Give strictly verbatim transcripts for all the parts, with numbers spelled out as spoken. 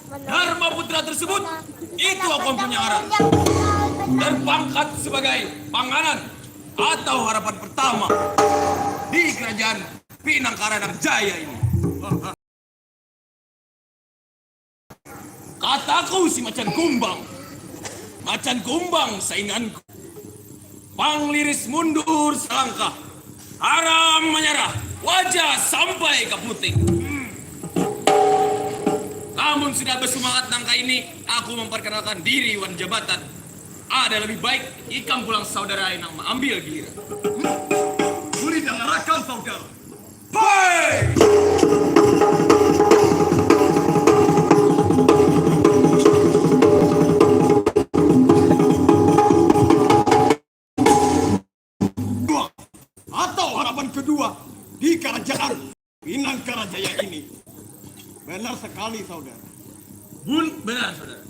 Dharma Putra tersebut, itu aku punya ngaran. Berpangkat sebagai panganan atau harapan pertama di kerajaan Pinangkara nang jaya ini. Kataku si macan kumbang. Macan kumbang sainganku. Pangliris mundur selangkah. Haram menyerah. Wajah sampai ke puting. Namun sudah bersemangat nangka ini, aku memperkenalkan diri wan jabatan. Ada lebih baik ikam pulang saudara yang mengambil giliran. Boleh dengarkan saudara. Hei! Atau harapan kedua di kerajaan Pinangkara Jaya ini. Benar sekali, saudara. Bun, benar, saudara.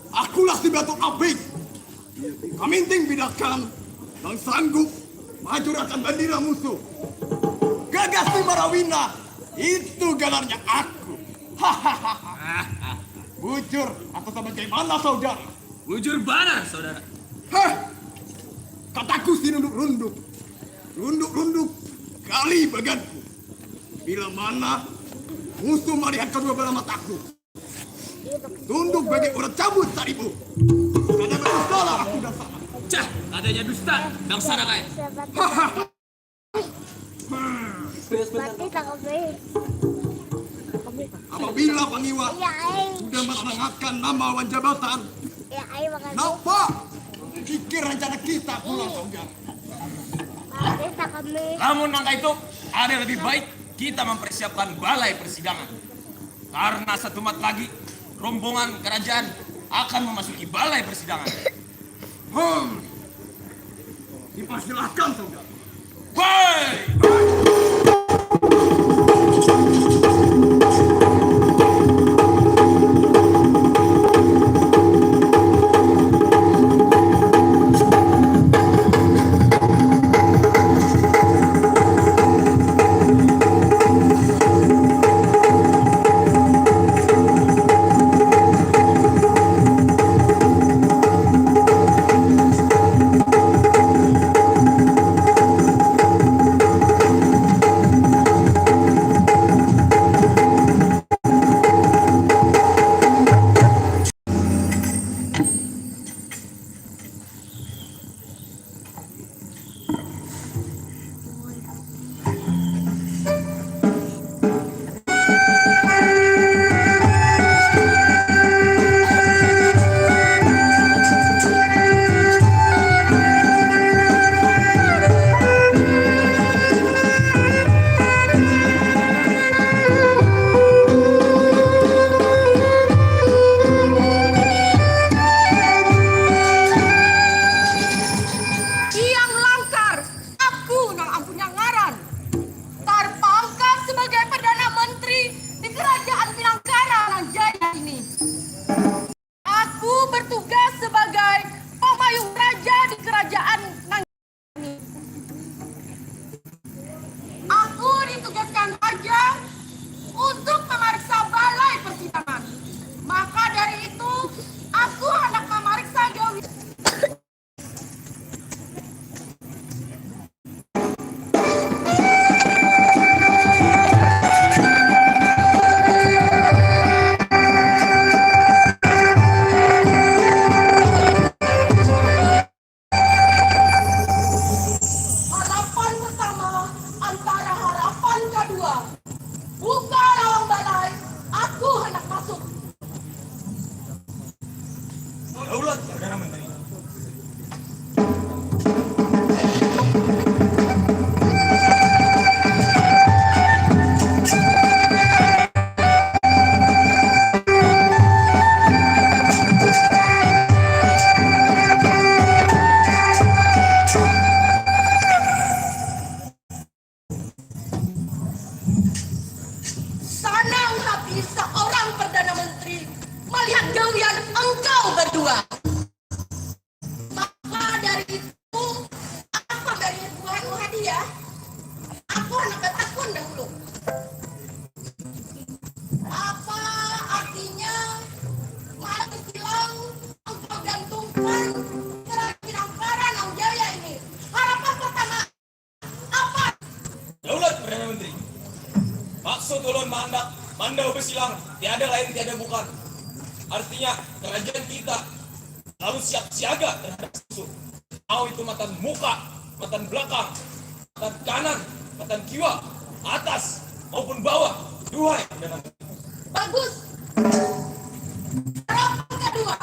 Akulah si Batu Abik. Kaminting bidakan dan sanggup maju rakan bandira musuh. Gagah si Marawina, itu ganarnya aku. Bujur atau sebagaimana, saudara? Bujur banar, saudara. Heh, kataku si nunduk runduk. Runduk runduk kali baganku. Bila mana musuh melihat kedua belah mataku, tunduk bagi urat cabut saribu. Kada bersalah aku dasar. Cah, adanya dusta, bangsa nak ai. Hahaha. Mati tak kami. Apabila pangiwa Iya, ai. Sudah menangakan nama wan jabatan, Iya, ai, makasih. Napa pikir rencana kita pulang, Tonggang? Mati tak kami. Namun nangka itu, ada lebih baik kita mempersiapkan balai persidangan. Karena satumat lagi, rombongan kerajaan akan memasuki balai persidangan. Hmm. Dipersilahkan, saudara. Woi! Tiang langkar, aku nang ampunya ngaran, tarpangkat sebagai Perdana Menteri di Kerajaan Pinangkara nang jaya ini. Aku bertugas sebagai pamayuh raja di kerajaan nang ini. Aku ditugaskan raja untuk memeriksa balai persidangan. Maka dari itu, aku hendak memeriksa gawi Harapan pertama antara harapan kedua. Buka lawang balai, aku hendak masuk. Daulat, Perdana Menteri. Sanang hati seorang Perdana Menteri melihat gawian engkau berdua. Maka dari itu, aku bari buhanmu hadiah. Aku handak batakun dahulu. Apa artinya malam silam engkau gantungkan Kerajaan Ampara Nang Jaya ini? Harapan pertama apa? Daulat Perdana Menteri. Maksud ulun maandak mandau basilang tiada lain tiada bukan. Artinya, kerajaan kita lalu siap siaga terhadap musuh. Mau itu matan muka, matan belakang, matan kanan, matan kiwa, atas maupun bawah. Duhai Perdana Menteri. Bagus. Harapan kedua.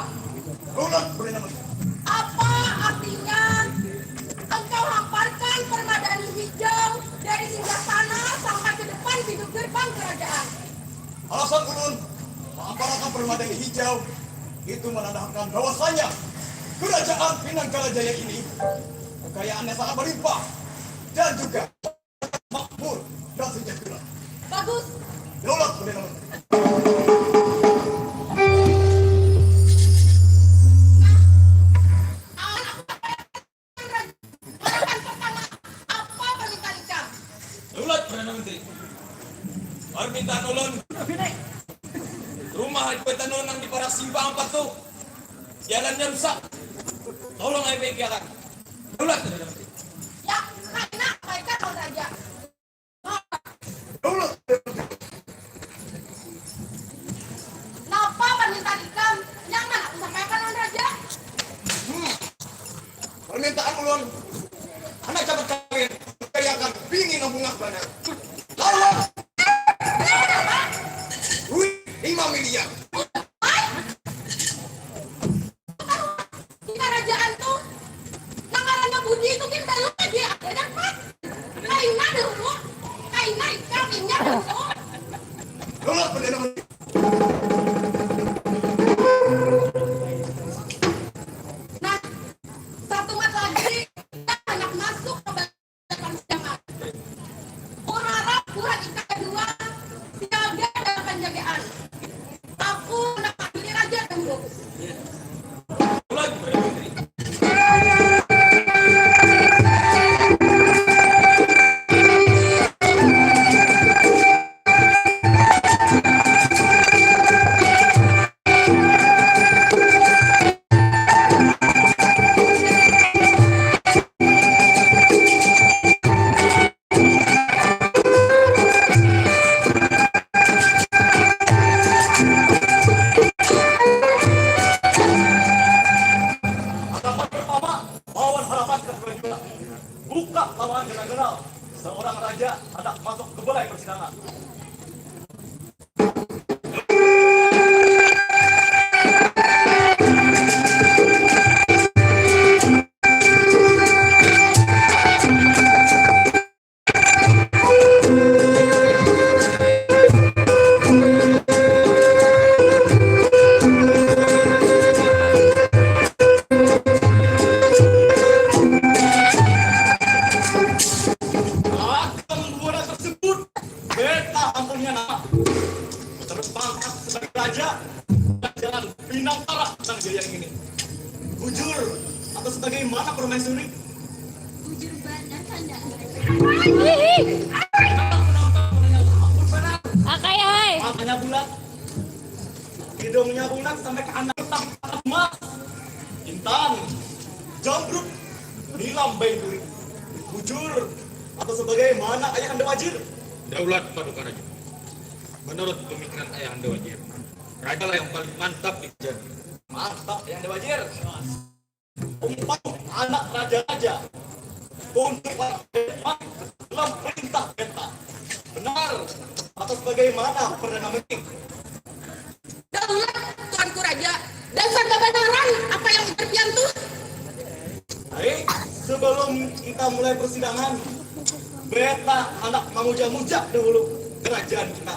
Daulat Perdana Menteri. Apa artinya engkau hamparkan permadani hijau dari singgah sana sampai ke depan pintu gerbang kerajaan? Alasan ulun menghamparkan permadani hijau itu menandakan bahwasanya Kerajaan Pinangkala Jaya ini kekayaannya sangat melimpah dan juga makmur dan sejahtera. Bagus. Daulat Perdana Menteri. Harapan pertama, apa permintaan ikam? Daulat Perdana Menteri. Permintaan ulun, rumah ibu tanun nang di parak simpang empat tu, jalannya rusak. Tolong ai baikiakan. Daulat Perdana Menteri. Ya, kaina apa ikam, Raja? Napa permintaan ikam? Nyaman aku sampaiakan, Wan Raja. Hmm. Permintaan ulun, handak capat kawin, kaya akan bini nang bungah banar. Lawan duit lima miliar. Di karajaan tu, nang ngarannya Budi tu gin balum lagi ada dapat. Kaina dahulu, kaina ikam inya dahulu. Nah, satumat lagi, handak masuk ka Panjangan. Kuharap buhan ikam badua siaga dalam panjagaan. Aku handak maadili raja dahulu. Harapan pertama, lawan harapan kedua jua. Buka lawan ganal-ganal. Seorang raja handak masuk ke balai persidangan. Akan buana tersebut, beta ampunnya nama. Terpangkat sebagai raja, kerajaan Pinang Parak Nang Jaya ini. Bujur atau sebagaimana permaisuri? Bujur banar, Kanda. Akai, hai. Makanya bulat. Hidungnya bulat sampai ke anak emas. Intan, jamrut, nilam bayi duri. Bujur atau sebagaimana ayah anda wajir? Daulat Paduka Raja. Menurut pemikiran ayah anda wajir, raja lah yang paling mantap di kerajaan. Mantap ayah anda wajir. Umpama anak raja-raja, tunduk dalam perintah beta. Benar atau sebagaimana Perdana Menteri? Daulat, Tuanku Raja, dasar kabanaran apa yang ujar pian tuh? Baik, sebelum kita mulai persidangan, beta handak mamuja-muja dahulu kerajaan kita.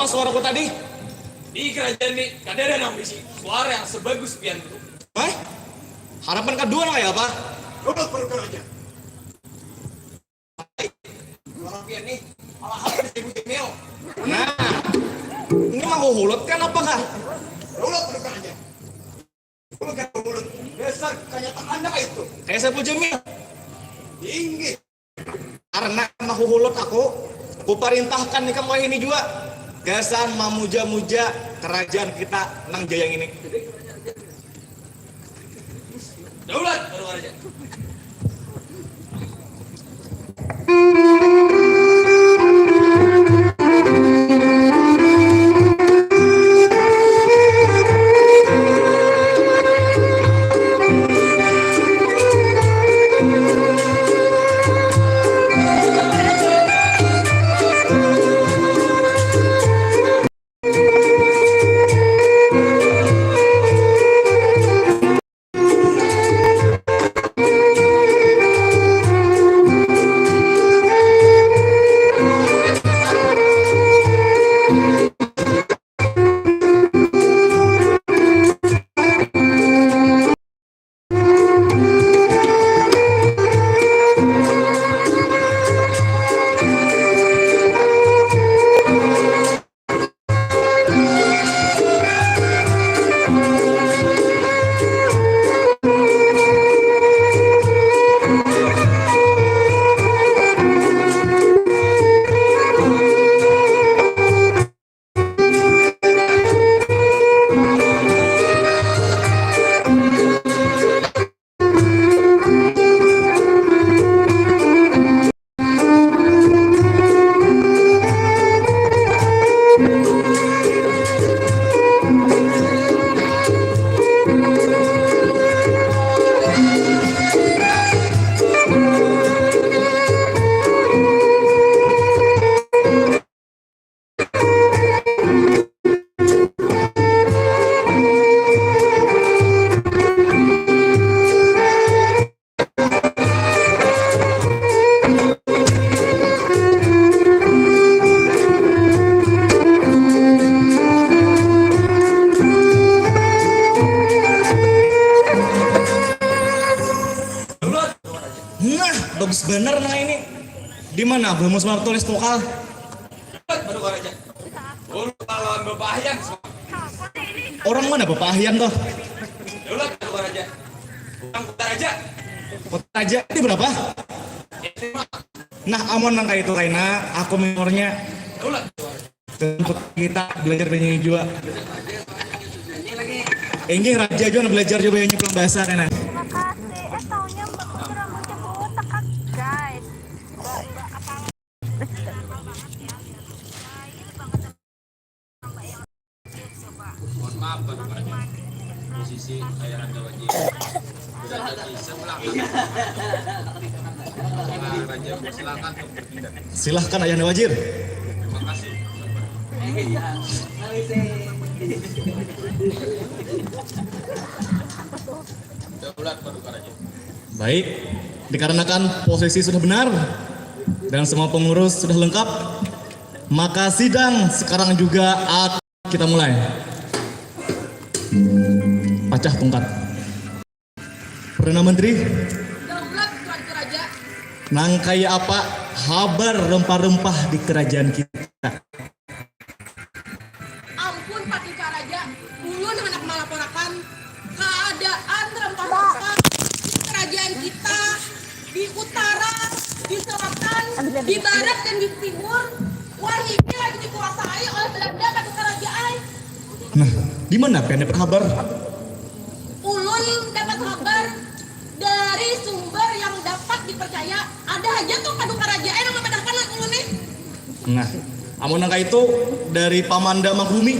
Suaraku tadi? Di kerajaan ni kada ada nang bisi suara yang sebagus pian tu. Hah? Harapan kedua nang kaya apa? Duduk berkerajaan. Suara pian ni malah habis ibu Jamil. Nah, ini manghuhulut kan apa kah? Duduk berkerajaan. Dasar kenyataan dah itu. Kayak Saiful Jamil. Inggih. Karena mahuhulut aku, kuparintahkan ikam wahini jua gasan mamuja-muja kerajaan kita nang jaya ngini. Daulat baru aja. Nah, bagus banar nang ini. Di mana Abah Musmar tulis tukal? Baru karaja. Ulu lawan Bapak Ahyan. Orang mana Bapak Ahyan tuh? Daulat baru karaja. Orang Kota Raja. Kota Raja itu berapa? Nah, amun nang kayak itu kaina, aku nomornya. Daulat baru karaja. Kita belajar banyak juga. Inggih, raja juga belajar juga banyak pulang bahasa kaina. Makasih. Eh, taunya rambutnya botak, guys. Mohon maaf, Pak Raja. Posisi Ayahanda Wajib berada di sebelah kanan. Pak Raja, silakan untuk bertindak. Silahkan, Ayahanda Wajib. Terima kasih. Daulat, Pak Raja. Baik, dikarenakan posisi sudah benar dan semua pengurus sudah lengkap, maka sidang sekarang juga akan kita mulai. Pacah tungkat. Perdana Menteri, Daulat Tuanku Raja. Nang kaya apa habar rempah-rempah di kerajaan kita? Ampun, Paduka Raja, ulun handak malaporakan keadaan rempah-rempah di kerajaan kita, di utara, di selatan, di barat, dan di timur. Wahini lagi dikuasai oleh Belanda, Paduka Raja ai. Nah, di mana pian dapat habar? Ulun dapat habar dari sumber yang dapat dipercaya. Ada haja tuh Paduka Raja ai nang mamadahkan lawan ulun nih. Nah, amun nang kaitu dari Pamanda Manghumi,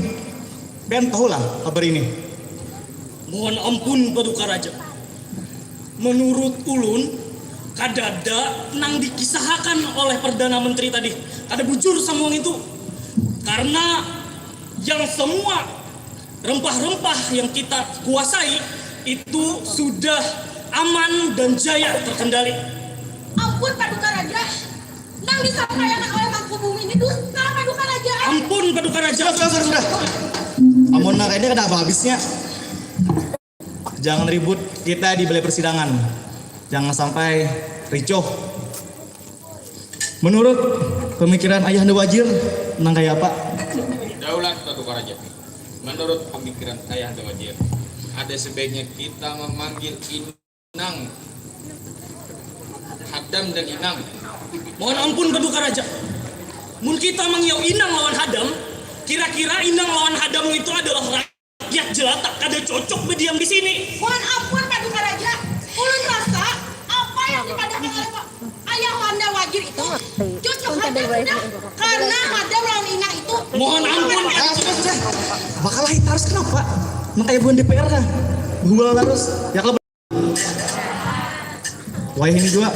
pian tahu lah kabar ini? Mohon ampun, Paduka Raja. Menurut ulun, kadada nang dikisahakan oleh Perdana Menteri tadi. Kada bujur samua itu. Karena yang semua rempah-rempah yang kita kuasai itu sudah aman dan jaya terkendali. Ampun, Paduka Raja. Nang disampaiakan oleh Mangkubumi ini dusta, Paduka Raja. Pun paduka raja. Sudah, sudah, sudah, sudah. Amun nang ini kada habisnya. Jangan ribut kita di balai persidangan. Jangan sampai ricuh. Menurut pemikiran Ayahanda Wajir, nang kaya apa? Daulat Paduka Raja. Menurut pemikiran Ayahanda Wajir, ada sebaiknya kita memanggil Inang, Hadam dan Inang. Mohon ampun, Paduka Raja. Mun kita mangiau Inang lawan Hadam, kira-kira Inang lawan Hadam itu adalah rakyat jelata, kada cocok berdiam di sini. Mohon ampun, Paduka Raja. Ulun rasa apa yang dipadakan oleh Pak Ayahanda Wajir itu cocok haja sudah. Karena Hadam lawan Inang itu. Mohon ampun. Ah, sudah, sudah. Bakalahi tarus kenapa? Nang kaya buhan D P R kah? Bual tarus. Ya kalau wayah ini jua.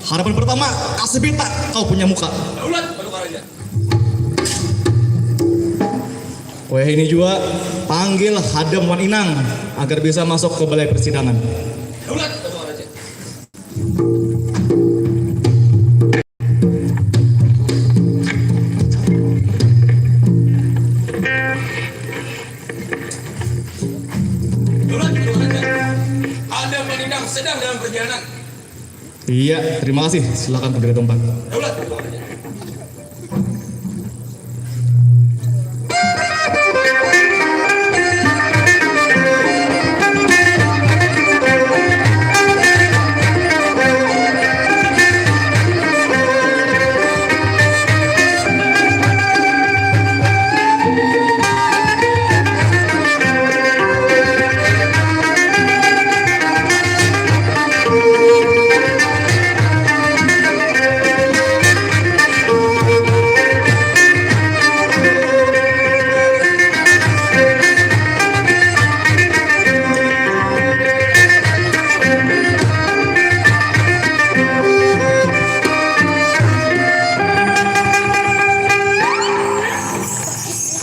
Harapan pertama, kasih beta kau punya muka. Daulat, Paduka Raja. Wayah ini jua, panggil Hadam wan Inang agar bisa masuk ke balai persidangan. Daulat, Paduka Raja. Daulat, Paduka Raja. Hadam wan Inang sedang dalam perjalanan. Iya, terima kasih. Silakan kembali ke tempat. Daulat, Paduka Raja.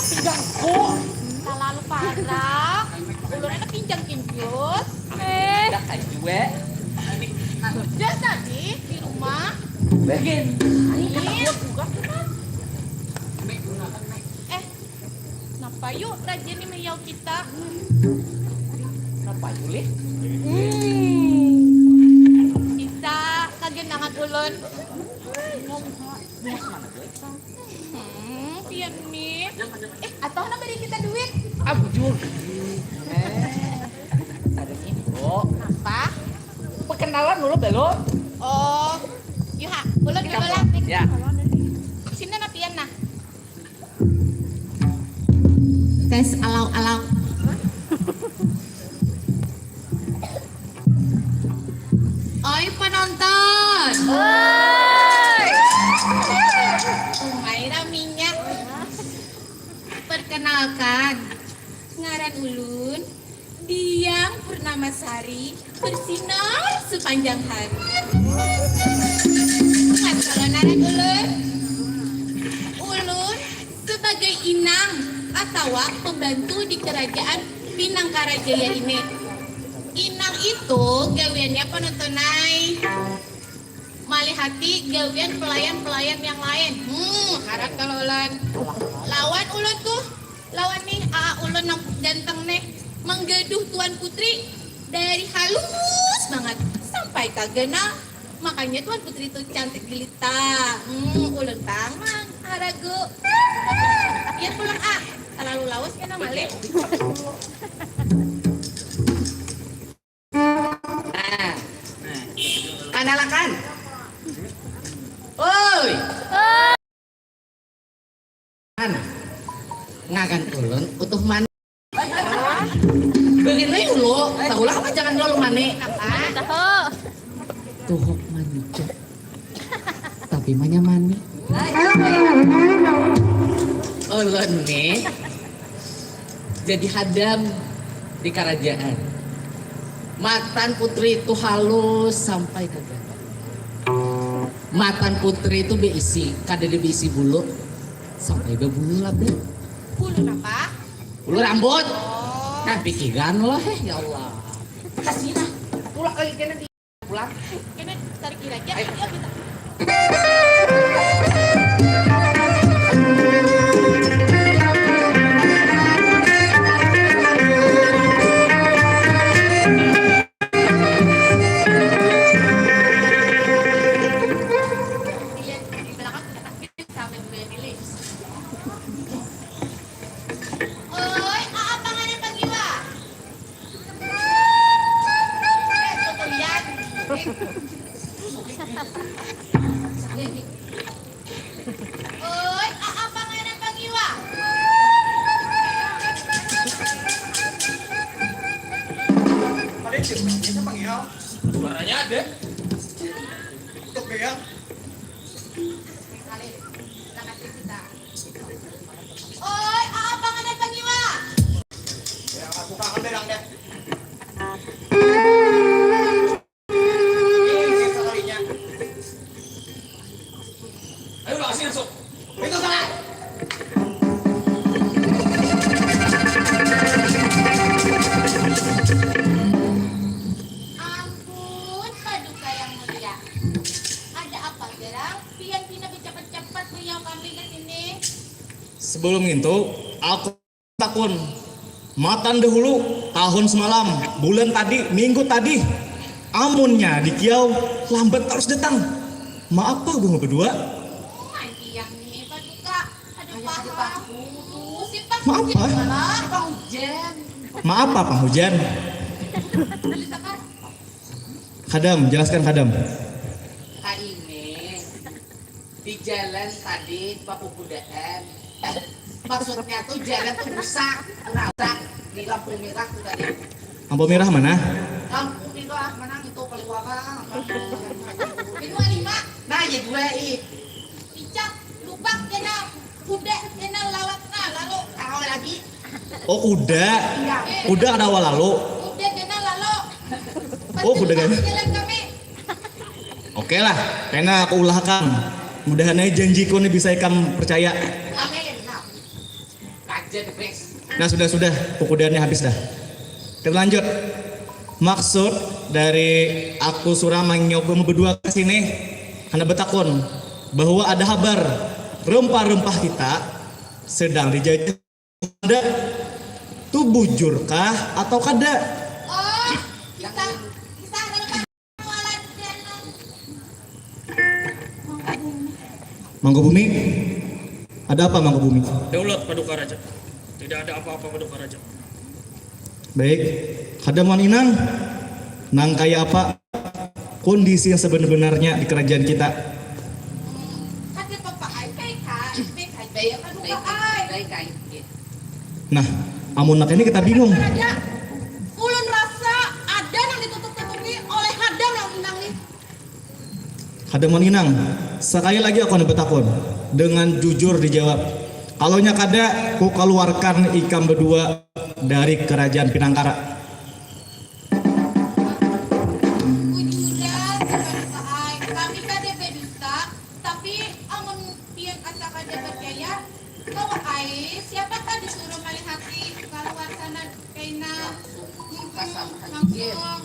Pinggangku talalu parah. Ulun ada pinjang kinjut. Eh. Dah kayu we. Dah tadi di rumah. Bagian. Ini. Eh, napa yu raja ni meyau kita? Napa yu, Lih? Hmm. Kita kagenangan ulun. Minum, ha. Minum mana, Boy? Hmm, pian ni. Eh, atau handak bari kita duit? Ah, bujur. Eh, ada ni, Bro. Apa? Perkenalan dulu belum? Oh, yuha, ulun dulu lah. Ya. Sini nah pian nah. Tes alau-alau. Oi penonton. Oi. Umai raminya. Perkenalkan, ngaran ulun Diang Purnamasari, bersinar sepanjang hari. Ingat kalau ngaran ulun, ulun sebagai inang atawa pembantu di kerajaan Pinangkarajaya ini. Inang itu gawiannya penonton ai. Malihati gawian pelayan-pelayan yang lain. Hmm, harat kalau ulun. Lawan ulun tuh, lawan nih aa ulun nang ganteng nih, menggaduh Tuan Putri dari halus banget sampai ka ganal. Makanya Tuan Putri tuh cantik jelita. Hmm, ulun pang mang haragu. Ya pulang ah, terlalu lawas kena malik. Nah, nah. Kanalakan. Oi. Kan. Ngagan ulun Utuh Manik. Begini dulu, tahulah apa jangan dulu mani. Tahu. Tuhuk manicuk. Tapi manyamani. Ulun nih jadi hadam di kerajaan. Matan putri itu halus sampai ke gatal. Matan putri itu beisi, kada ada beisi bulu, sampai bebulu labe. Bulu napa? Bulu rambut. Oh. Nah, pikiran lah, eh, ya Allah. Kasih lah. Tulak lagi kena di pulang. Kena tarik kira aja. Ayo. Ayo kita. Oi, aa panganan pangiwa. Kukulian. Oi, aa panganan pangiwa. Pada cium, itu pangiwa. Suaranya ada. Untuk dia. Kali, kita kasih kita. Oi, aa panganan pangiwa. Ya, aku kangen bilang deh. Ini sekalinya. Ayo, lah, kasih masuk. Itu salah. Ampun, paduka yang mulia. Ada apa gerang? Pian pina bercepat-cepat beliau kami ke sini. Sebelum ngintu, aku takun. Matan dahulu, tahun semalam, bulan tadi, minggu tadi. Amunnya di kiau, lambat terus datang. Maapa bunga berdua? Main tiang nih, paduka. Aduh, paham. Musim pang Maapa? Hujan. Pang hujan. Maapa pang hujan? Ceritakan. Kadam, jelaskan, Kadam. Kaini, di jalan tadi pakukudaan. Maksudnya tuh jalan tuh rusak, rusak di lampu merah tuh tadi. Lampu merah mana? Lampu merah mana itu, kaliwara. Kedua lima. Nah, ya dua ih. Picak, lubak, kena kuda, kena lawak, nah, lalu. Tahu lagi? Oh, kuda. Iya. Kuda kada awal lalu. Kuda kena lalu. Oh, kuda kena. Jalan kami. Oke lah, kena aku ulahkan. Mudahan aja janjiku ni bisa ikam percaya. Amin. Nah. Raja the best. Nah, sudah, sudah. Kukudannya habis dah. Kita lanjut. Maksud dari aku surang manyoba berdua ke sini, karena betakun bahwa ada kabar rempah-rempah kita sedang dijajah. Ada tu bujurkah atau kada? Oh, kisah, kisah ada apa? Mangku Bumi. Ada apa, Mangku Bumi? Daulat, Paduka Raja. Tidak ada apa-apa, Paduka Raja. Baik. Kadam wan Inang, nang kaya apa kondisi yang sebenar-benarnya di kerajaan kita? Kada apa-apa ai, baik ai, baik ai, baik ai, baik ai. Nah, amun nang ini kita bingung. Ada. Ulun rasa ada nang ditutup-tutupi oleh hadam nang Inang nih. Hadam wan Inang, sekali lagi aku handak betakun, dengan jujur dijawab. Kalau nya kada, ku kaluarkan ikam bedua dari kerajaan Pinangkara. Bujuran, Paduka ai, kami kada badusa, tapi amun pian asa kada percaya, kawa ai, siapakah disuruh malihati kaluar sana kaina? Langsung.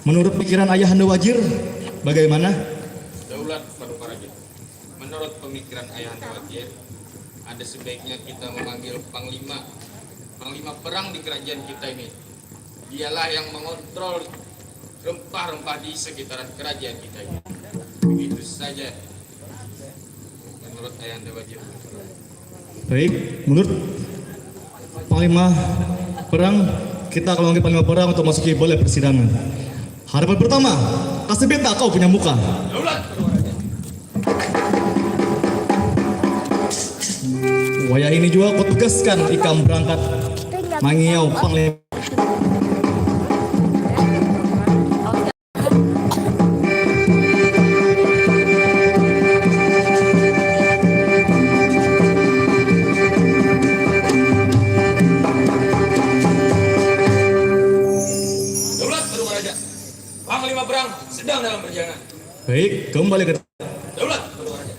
Menurut pikiran Ayahanda Wajir, bagaimana? Daulat, Paduka Raja. Menurut pemikiran Ayahanda Wajir, ada sebaiknya kita memanggil panglima, panglima perang di kerajaan kita ini. Dialah yang mengontrol rempah-rempah di sekitaran kerajaan kita ini. Begitu saja menurut Ayahanda Wajir. Baik, menurut panglima perang, kita akan memanggil panglima perang untuk masuki balai persidangan. Hadapan pertama, kasih beta kau punya muka. Wayah ini jua kutugaskan ikam berangkat mangiau panglima. Daulat, Paduka Raja. Panglima perang sedang dalam perjalanan. Baik, kembali ke Daulat, Paduka Raja.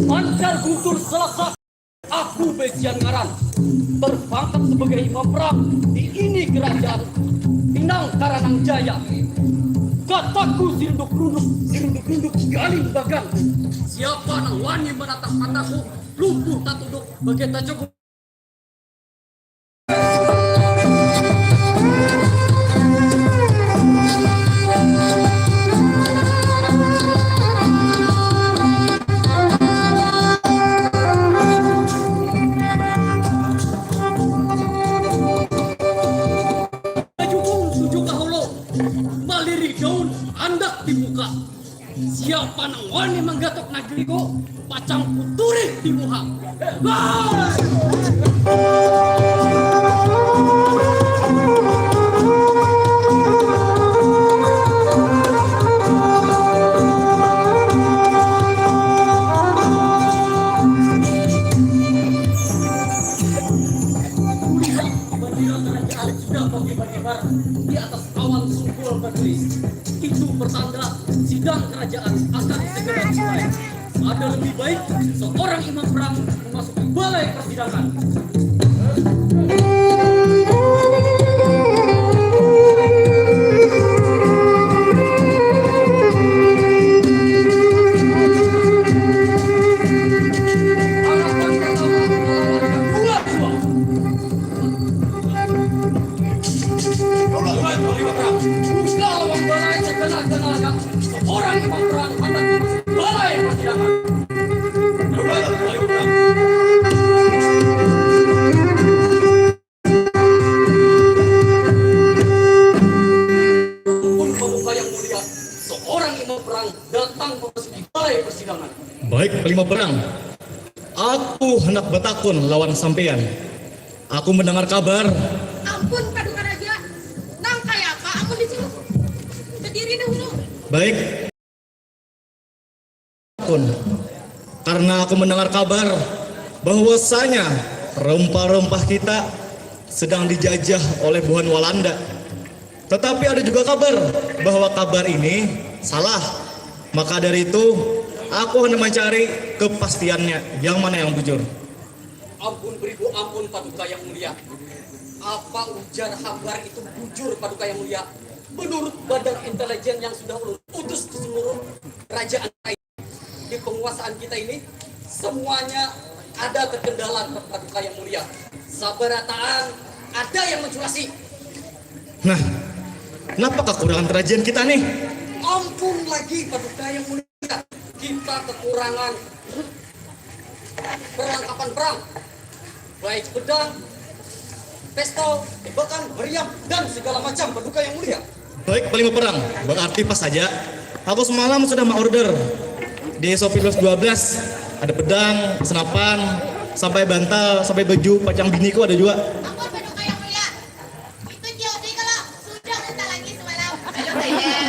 Pancar Guntur Selasa, aku Bejian ngaran, terpangkat sebagai imam perang di ini kerajaan Pinang Karanang Jaya. Kataku sirunduk-runduk, sirunduk-runduk galing bagang. Siapa nang wani manatap mataku, lumpuh tatuduk bagai tacukup. Jukung tuju kahulu, maliri daun andak di muka. Siapa nang wani manggatuk nagriku, pacang kuturi di muha. Hai! Kulihat bendera kerajaan sudah berkibar-kibar di atas awan sungkul bertulis. Itu pertanda sidang kerajaan akan segera dimulai. Ada lebih baik seorang imam perang memasuki balai persidangan. Harapan pertama melawan kedua. Buka lawang balai segenap-genapnya. Seorang imam perang akan masuk balai persidangan. Ampun, Paduka Yang Mulia, seorang imam perang datang memasuki balai persidangan. Baik, Panglima Perang. Aku hendak batakun lawan sampean. Aku mendengar kabar. Ampun, Paduka Raja. Nang kaya apa amun disuruh? Berdiri dahulu. Baik. Kun. Karena aku mendengar kabar bahwasanya rempah-rempah kita sedang dijajah oleh buhan Walanda. Tetapi ada juga kabar bahwa kabar ini salah. Maka dari itu, aku hendak mencari kepastiannya, yang mana yang bujur. Ampun beribu ampun, Paduka Yang Mulia. Apa ujar habar itu bujur, Paduka Yang Mulia? Menurut badan intelijen yang sudah ulun utus ke seluruh kerajaan lain di penguasaan kita ini, semuanya ada terkendala, Paduka Yang Mulia. Sabarataan ada yang mencurasi. Nah, kenapa kekurangan kerajaan kita nih? Ampun lagi, Paduka Yang Mulia. Kita kekurangan perlengkapan perang, baik pedang, pistol, tembakan, meriam, dan segala macam, Paduka Yang Mulia. Baik, Panglima Perang, berarti pas saja. Aku semalam sudah mengorder di Shopee Plus dua belas, ada pedang, senapan, sampai bantal, sampai baju pacang biniku ada juga. Ampun, Paduka Yang Mulia. Itu C O D kalau sudah minta lagi semalam. Ayo, bayar.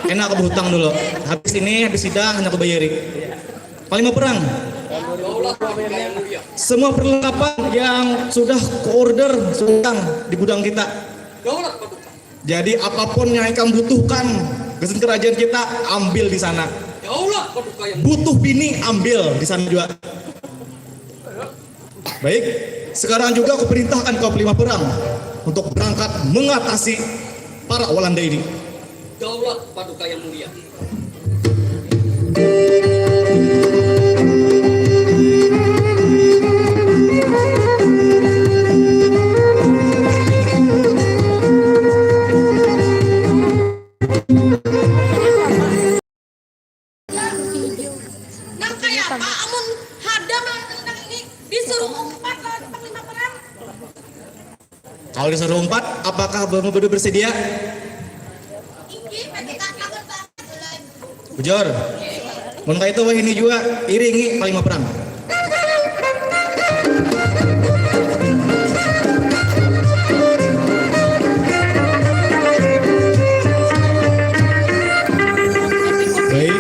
Enak, aku berhutang dulu. Habis ini, habis sidang, hanya aku bayari. Panglima Perang. Semua perlengkapan yang sudah ku-order sudah di gudang kita. Jadi apapun yang ikam butuhkan, gasan kerajaan kita, ambil di sana. Butuh bini, ambil di sana juga. Baik, sekarang juga aku perintahkan kau Panglima Perang untuk berangkat mengatasi para Walanda ini. Daulat Paduka Yang Mulia. Nang kaya apa amun hadam lawan nang ini disuruh umpat lawan panglima perang? Kalau disuruh umpat, apakah Bapak Bedu bersedia? Inggih, Pak Dika, takut banget ulun. Bujur. Mun kaitu wahini jua, iringi panglima perang. Baik,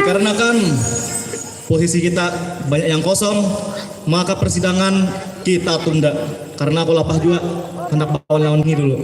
dikarenakan posisi kita banyak yang kosong, maka persidangan kita tunda. Karena aku lapah jua, handak balawan lawan ini dulu.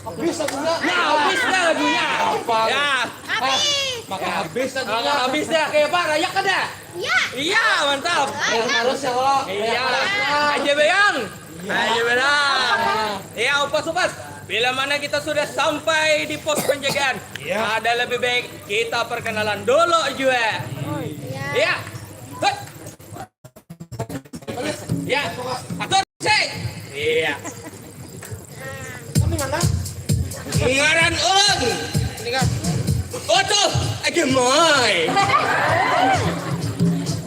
Habis lagunya. Nah, habis dah lagunya. Apa? Ya. Makin habis lagunya. Makin habis dah. Kayak apa? Rayak ada? Iya. Iya, mantap. Yang harus ya, kalau. Iya. Aja Bayang. Aja Bayang. Iya, upas-upas. Bila mana kita sudah sampai di pos penjagaan, iya, ada lebih baik kita perkenalan dulu juga. Iya. Iya. Hut. Ya, atur sih. Iya. Kami mana? Ngaran ulun. Ini kan. Utuh Agemai.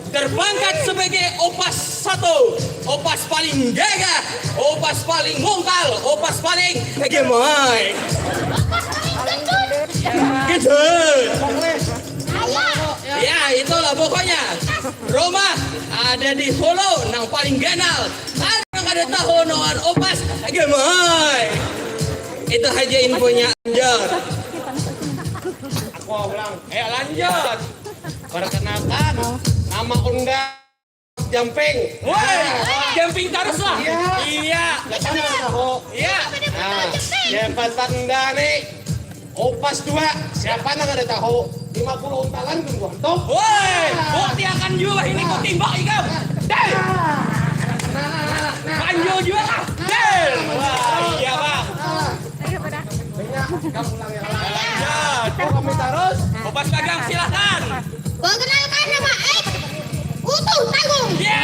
Terpangkat sebagai opas satu, opas paling gagah, opas paling mungkal, opas paling Agemai. Gitu. Ya, itulah pokoknya. Rumah ada di hulu nang paling ganal. Ada nang kada tahu nawan opas, gemai. Itu aja infonya, lanjut. Aku ulang. Eh, lanjut. Perkenalkan, nama Unda Jamping. Woi, nah, Jamping terus lah. Iya. Iya. Siapa nang kada tahu? Iya. Nah, siapa tanda nih? Opas dua, siapa nang kada tahu? Lima puluh untalan tunggu tuh. Woi, buktiakan juga ini ku timbak ikam. Deh. Panjul juga kah? Deh. Wah, iya, Bang. Banyak, kamu ulang ya. Lanjut. Kami terus. Opas Bagang, silakan. Perkenalkan nama X. Utuh Tagung. Ya.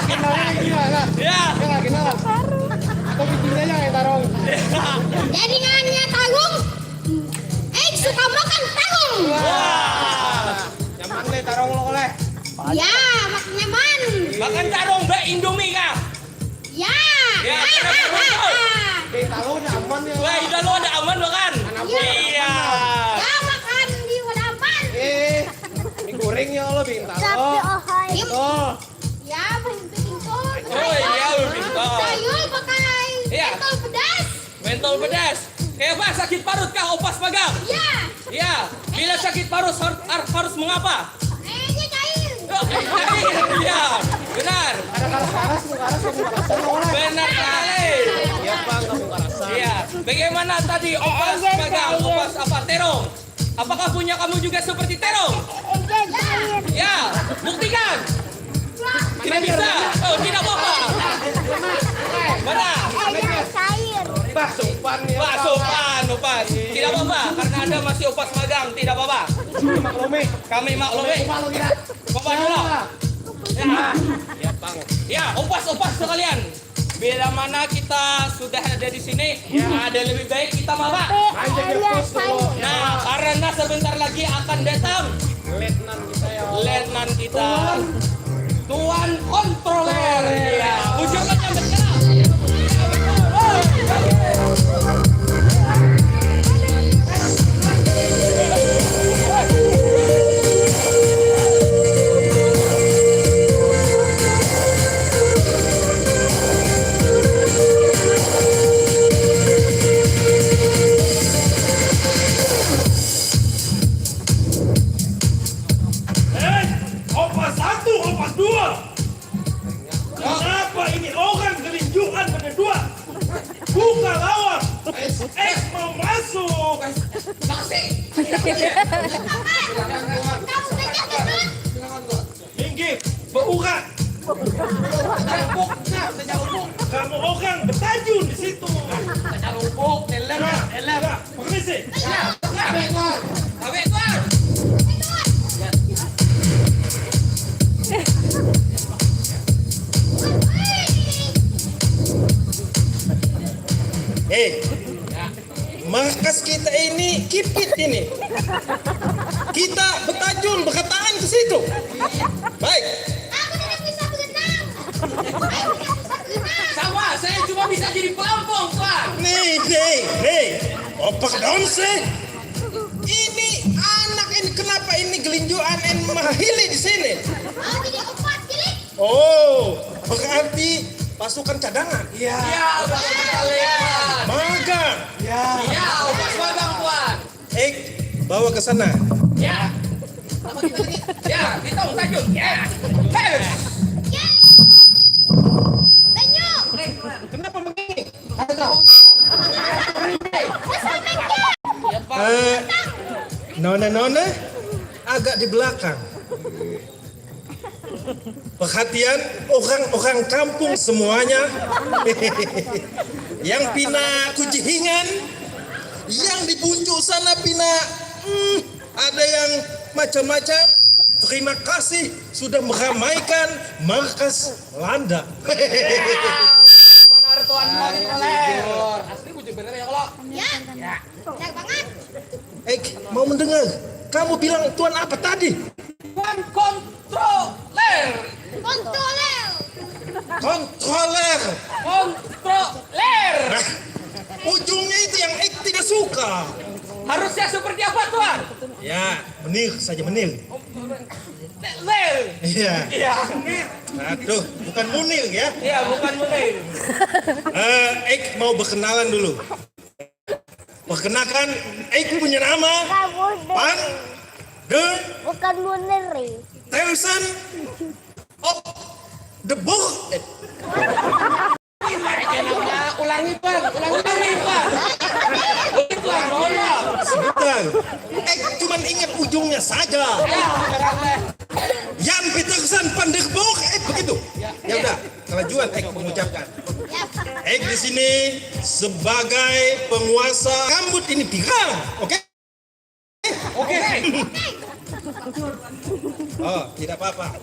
Kenalnya gila lah. Ya. Kenal, kenal. Atau bikinnya aja kayak tarung. Ya. Jadi namanya Tagung. X suka makan tarung. Wah. Nyaman deh tarung lo oleh. Ya, mak nyaman. Makan tarung, Mbak, Indomie kah? Ya. Ya, ah, ah, ah, ah. Bintaro udah aman ya. Wah, Bintaro udah aman, makan. Iya. Iya. Ya, makan di wadah aman. Eh, mie goreng ya Allah, Bintaro. Tapi, oh, hai. Oh. Ya, Bintaro. Oh, iya, Bintaro. Sayur pakai, iya, mentol pedas. Mentol pedas. Kayak apa, sakit parut kah, opas magang? Iya. Iya. Bila sakit parut har-, har-, harus mengapa? Airnya cair. Oh, iya, iya, benar. Ada karas-karas, karas yang karas. Benar sekali. Iya, Bang, kamu karas. Iya. Bagaimana tadi opas magang, opas apa, terong? Apakah punya kamu juga seperti terong? Iya, cair. Ya, buktikan. Tidak bisa. Oh, tidak apa-apa. Mana? Airnya cair. Bah, sopan ya. Bah, sopan, opas. Tidak apa-apa, karena Anda masih opas magang, tidak apa-apa. Maklumi. Kami maklumi. Maklumi kita. Bapak dulu. Ya. Ya, Bang. Ya, opas, opas sekalian. Bila mana kita sudah ada di sini, ya, ada lebih baik kita mawa. Tapi airnya cair. Nah, karena sebentar lagi akan datang Letnan kita ya. Letnan kita. Tuan. Tuan kontroler. Kontroler. Iya, bujurkan yang bergerak. Eh, opas satu, opas dua. Kenapa ini orang kelinjuan pada dua? Buka lawang. Es, es mau masuk. Taksi. Silakan keluar. Silakan keluar. Minggir, beurat. Kamu orang betajun di situ. Nah, permisi. Ya, ya, ya. Ambil, Tuan. Kas kita ini kipit ini. Kita betajun, berkataan ke situ. Baik. Aku tidak bisa berenang. Aku tidak bisa berenang. Sama, saya cuma bisa jadi pelampung, Tuan. Nih, nih, nih. Opak daun sih. Ini anak ini kenapa ini gelinjuan ini mahili di sini? Aku jadi opat, jadi Oh, berarti pasukan cadangan. Ya, Bapak Kepala. Magang. Ya, Omas magang, Tuan. Eh, bawa ke sana. Ya. Apa kita ini? Ya, kita mau tajun. Ya. Hei. Banyu. Kenapa begini? Ada tahu? Eh, nona-nona agak di belakang. Perhatian orang-orang kampung semuanya. Yang pina kujihingan, yang di puncak sana pina hmm, ada yang macam-macam. Terima kasih sudah meramaikan markas Landa. Benar, Tuan, mau dikoler. Asli bujur bener ya kalau. Ya. Benar banget. Eh, mau mendengar? Kamu bilang tuan apa tadi? Tuan kontroler. Kontroler. Kontroler. Kontroler. Nah, ujungnya itu yang Ek tidak suka. Harusnya seperti apa, Tuan? Ya, menir saja menir. Ler. Iya. Iya. Aduh, bukan munir ya. Iya, bukan munir. Eh, Ek mau berkenalan dulu. Perkenalkan, Ek punya nama Bukan Munir. Pan de Bukan Munir. Telson of the Book. Eh, Ulangi, Tuan. Ulangi, Tuan. Ulangi, Tuan. Mohon maaf. sebentar. Ek cuman ingat ujungnya saja. Jan Peterson van der Boek, eh begitu. Ya udah, kelajuan Ek mengucapkan. Ek di sini sebagai penguasa rambut ini pirang, oke? Oke. Oh, tidak apa-apa.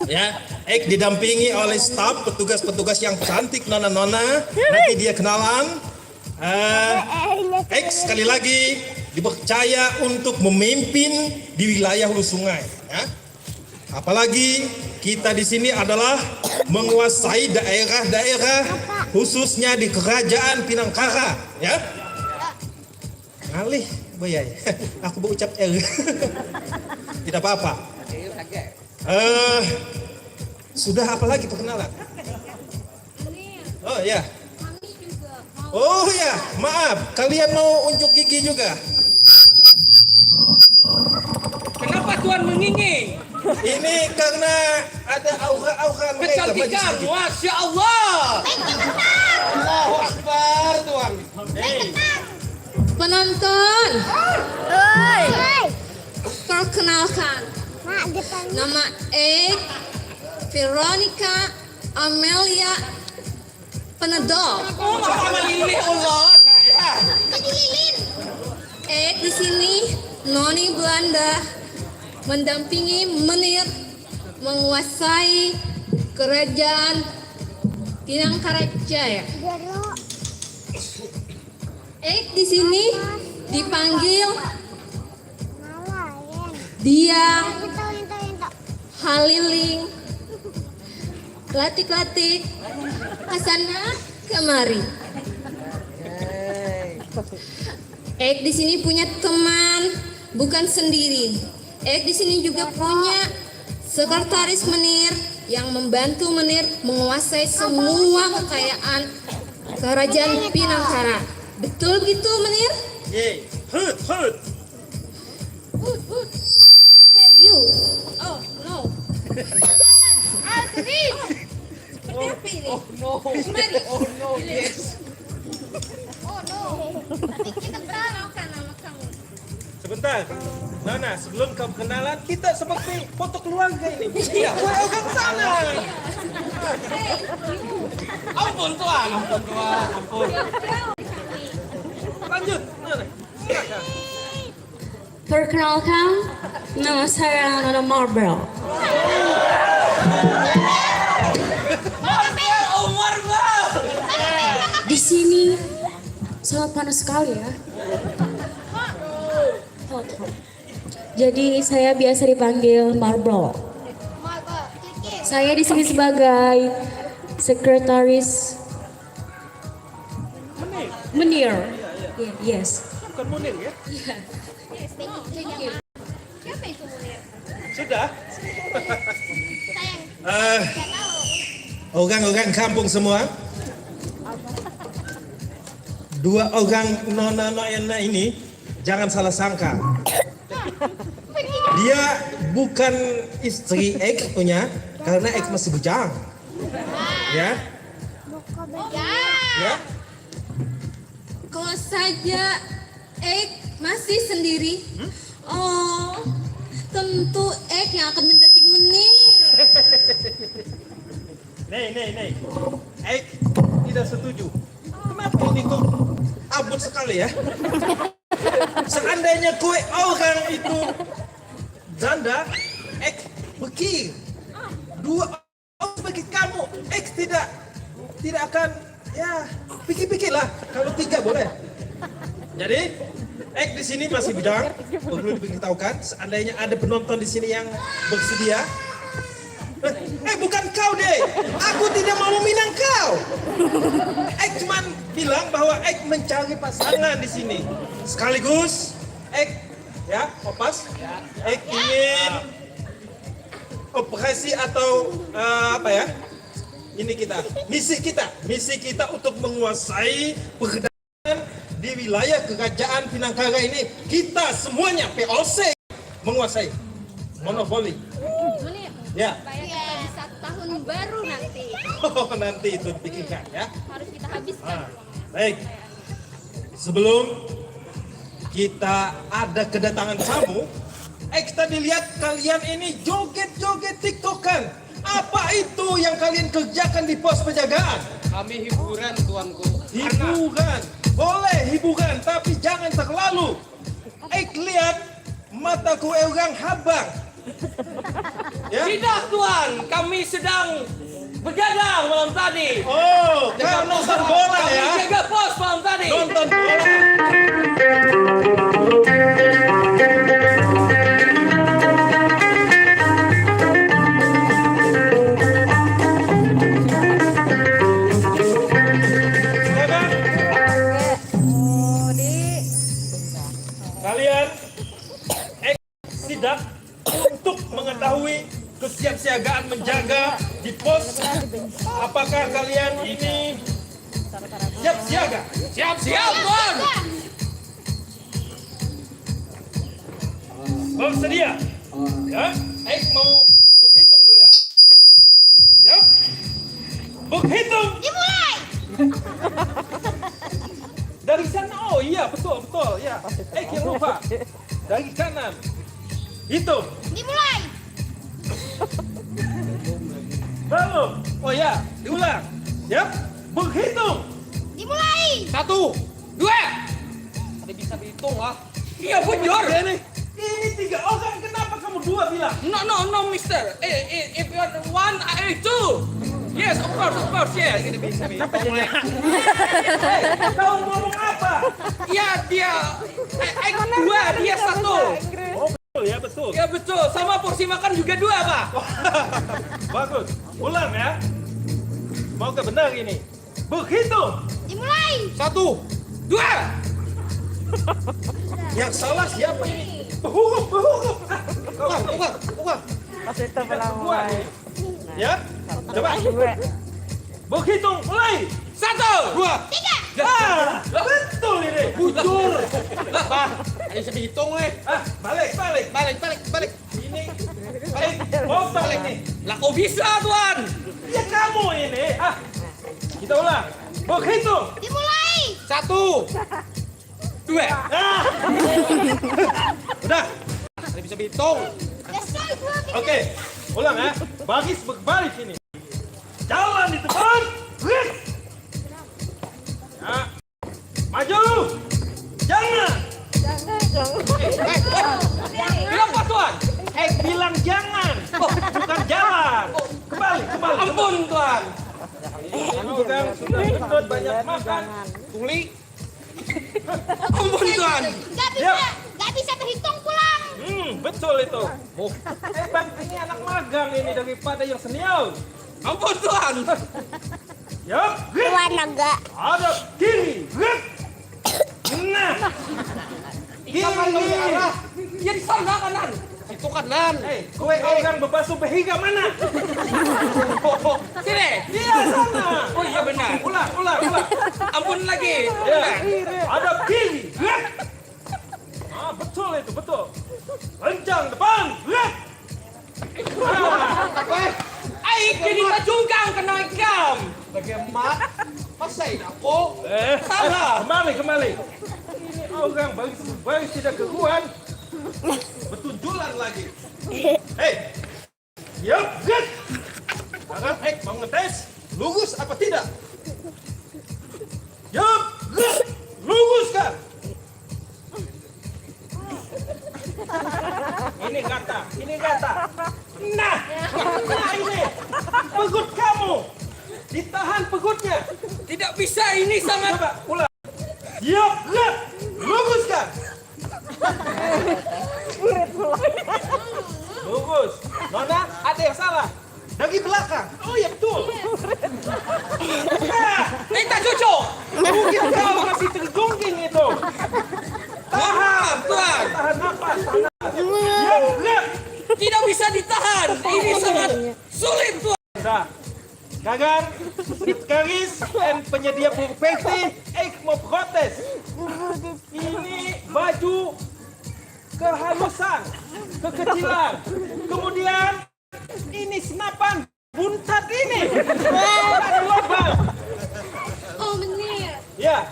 Ya, Ek didampingi oleh staf petugas-petugas yang cantik nona-nona. Nanti dia kenalan. Eh, Ek sekali lagi dipercaya untuk memimpin di wilayah Hulu Sungai. Ya. Apalagi kita di sini adalah menguasai daerah-daerah khususnya di kerajaan Pinangkara. Ya. Ngalih, boyai. Aku berucap L. Tidak apa-apa. Eh, sudah apa lagi perkenalan? Oh ya. Oh ya, maaf. Kalian mau unjuk gigi juga? Kenapa Tuan menginging? Ini karena ada aura-aura mereka. Maju Kecantikan, sedikit. Masya Allah. Allahu Akbar, Tuan. Penonton, Oi. perkenalkan, Mak, depan. Nama Ek Veronica Amelia Penedol. Oh, sama ini Allah. Nah, ya. Jadi lilin. Ek di sini Noni Belanda mendampingi Menir menguasai kerajaan Pinangkara Jaya. Jeruk. Ek di sini dipanggil Malah, ya. dia Itu, itu, itu. haliling latik-latik ke sana kemari. Ek di sini punya teman, bukan sendiri. Ek di sini juga punya sekretaris Menir yang membantu Menir menguasai semua kekayaan kerajaan Pinangkara. Betul begitu, Menir? Yeay. Hut, hut. Hey, you. Oh, no. Seperti apa ini? Oh no. Mari. Oh no, yes. Oh no. Kita kenalkan nama kamu. Sebentar. Nona, sebelum kau kenalan, kita seperti foto keluarga ini. Iya. Orang sana. Ampun, Tuan. Ampun, Tuan. Ampun. Lanjut, Nona. Silakan. Perkenalkan, nama saya Nona Marbel. Marvel, oh, Marvel. Di sini sangat panas sekali ya. Jadi saya biasa dipanggil Marble. Saya di sini sebagai sekretaris Menir. Ye- Yes. Bukan Munir ya? Iya. Thank you. Sudah? Eh, orang-orang kampung semua. Dua orang nona Noena ini jangan salah sangka. Dia bukan istri X punya karena X masih bujang. Ya. Ya. Kalau saja X masih sendiri, oh, tentu X yang akan mendating Menir. Nih, nih, nih. X tidak setuju. Kenapa ini kok abut sekali ya? Seandainya kue orang itu janda, X bekir. Dua orang sebagai kamu, X tidak tidak akan ya pikir-pikirlah kalau tiga boleh. Jadi X di sini masih bujang, perlu diberitahukan. Seandainya ada penonton di sini yang bersedia, eh, eh, bukan kau deh, aku tidak mau meminang kau. X cuman bilang bahwa X mencari pasangan di sini. Sekaligus X ya, opas, X ingin operasi atau eh, apa ya? Ini kita, misi kita, misi kita untuk menguasai perdagangan di wilayah kerajaan Pinangkara ini. Kita semuanya P O C menguasai monopoli. Menir, Ya, supaya kita bisa tahun baru nanti oh, nanti itu dipikirkan ya. Harus kita habiskan. Ah, baik. Sebelum kita ada kedatangan tamu, eh kita dilihat kalian ini joget-joget tiktokan. Apa itu yang kalian kerjakan di pos penjagaan? Kami hiburan tuanku. Hiburan. Boleh hiburan, tapi jangan terlalu. Eh lihat mataku orang habang. Ya? Tidak tuan, kami sedang begadang malam tadi. Oh, kau nonton bola Kami ya? Jaga pos malam tadi. Nonton bola. Kalian eh, sidak untuk mengetahui kesiapsiagaan menjaga di pos. Apakah kalian ini siap siaga? Siap siap tuan. Bersedia? Ya, X mau berhitung dulu ya. Ya. Berhitung. Dimulai. Dari sana. Oh iya, betul betul ya. X yang lupa. Dari kanan. Hitung. Dimulai. Belum. Oh ya, diulang. Ya. Berhitung. Dimulai. Satu, dua. Ada bisa berhitung lah. Iya bujur. Ini, ini tiga orang. Kenapa kamu dua bilang? No no no mister. Eh, eh, if you want one, I two. Yes, of course, of course, yes. Hei, kau ngomong apa? Iya dia, eh, eh, dua, dia satu. Oh betul ya, betul. Ya betul, sama porsi makan juga dua pak. Bagus. Ulang ya. Semoga benar ini. Berhitung. Dimulai. Satu, dua. Yang salah siapa ini? Berhukum, berhukum. Tukang, tukang, tukang. Pas itu Dua pelamuran. ini. Ya. Coba. Dua. Berhitung. Mulai. Satu, dua. Ah, betul ini. Bujur. Lah, bah, ayo saya hitung eh. Ah, balik, balik. Balik, balik, balik. Ini. Eh, balik ini. Lah kok bisa tuan? Ya kamu ini. Ah. Kita ulang. Berhitung. Dimulai. Satu, dua. Ah. Udah. Saya bisa berhitung. Besar gua. Oke. Ulang ya. Baris berbaris ini. Jalan di depan. Rit. Ya. Maju. Jangan. Eh, eh, bilang apa tuan? Eh bilang jangan. Bukan jalan. Kembali, kembali. Ampun tuan. Ini orang sudah gendut banyak makan. Tuli. Ampun, Tuan. Gak bisa, gak bisa berhitung pulang. Hmm, betul itu. Hebat ini anak magang ini daripada yang senior. Ampun, Tuan. Yap, Tuan naga. Ada kiri. Nah. Kiri. Ya, di sana kanan. Itu kanan. Eh, kue orang bebasu behiga mana? Sini. Iya, sana. Oh, iya, benar. Ulah, ulah, ulah. Ampun lagi. Ya. Ada kiri. Ah, betul itu, betul. Lencang depan. Aik jadi pacungkang kena ikam. Bagaimana? Masa aku? Eh, salah. Kembali, kembali. Ini orang baris, baris tidak keruan. Betunjulan lagi. Hei. Yap, get. Sekarang Ek mau ngetes lurus apa tidak. Yap, get. Luruskan. Ini kata, ini kata. Nah, nah ini. Pegut kamu. Ditahan pegutnya. Tidak bisa, ini sangat. Coba ulang. Yap, get. Luruskan. Lurus. Nona, ada yang salah. Dari belakang. Oh ya, betul. Nah, Minta cucu. Mungkin kau masih tergungging itu. Tahan, Tuan. Tahan napas. Tahan napas. Yap, get. Tidak bisa ditahan. Ini sangat sulit, Tuan. Nah, gagal, Garis, and penyedia properti, Eik mau protes. Ini baju kehalusan, kekecilan. Kemudian ini senapan buntat ini. Ada lubang. Oh, Menir. Ya,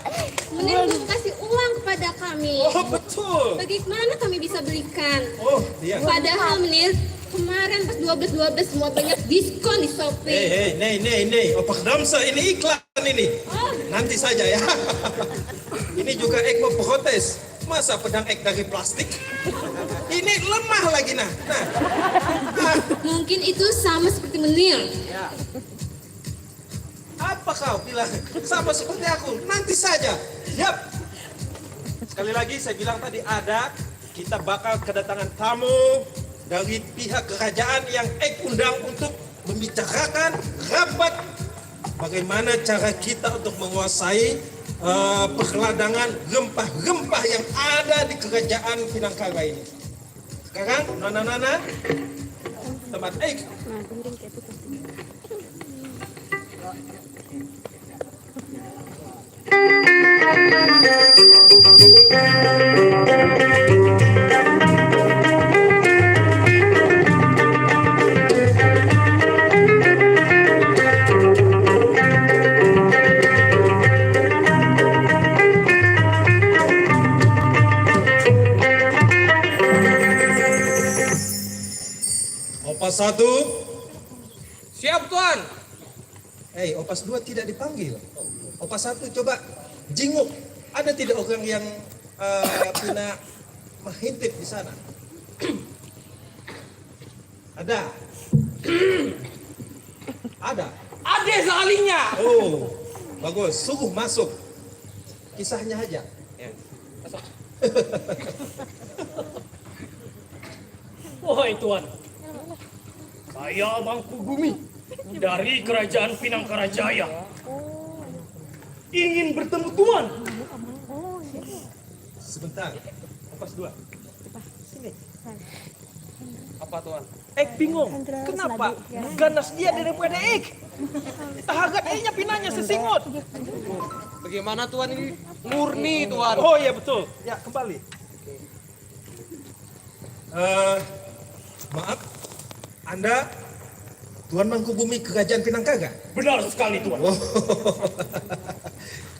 Menir belum kasih uang kepada kami. Oh, betul. Bagaimana kami bisa belikan? Oh, iya. Padahal, Menir, kemarin pas dua belas dua belas semua banyak diskon di Shopee. Hei, hei, nei, nei, nei. Opak Damsa, ini iklan ini. Oh, Nanti saja ya. Ini juga Ek mau protes. Masa pedang Ek dari plastik? Ini lemah lagi, nah. Nah. Ah, mungkin itu sama seperti Menir. Apa kau bilang sama seperti aku? Nanti saja. Yap. Sekali lagi saya bilang tadi ada, kita bakal kedatangan tamu dari pihak kerajaan yang Ek undang untuk membicarakan rapat bagaimana cara kita untuk menguasai eh, perladangan rempah-rempah yang ada di kerajaan Pinangkara ini. Sekarang nona-nona tempat Ek. Opas satu. Siap, Tuan. Hei, opas dua tidak dipanggil. Opas satu coba jinguk. Ada tidak orang yang eh, pina mahintip di sana? Ada. Ada. Ada sekalinya. Oh, bagus. Sungguh masuk. Kisahnya aja. Wahai Tuan, saya Mangku Bumi dari Kerajaan Pinangkarajaya. Ingin bertemu Tuan. Sebentar. Opas dua. Apa, Tuan? Ek bingung. Kenapa? Ganas dia daripada Ek. Tahagat Eknya pinanya sesingut. Bagaimana, Tuan, ini? Murni, Tuan. Oh ya, betul. Ya, kembali. Eh, maaf, Anda Tuan Mangkubumi Kerajaan Pinangkaga? Benar sekali, Tuan. Oh.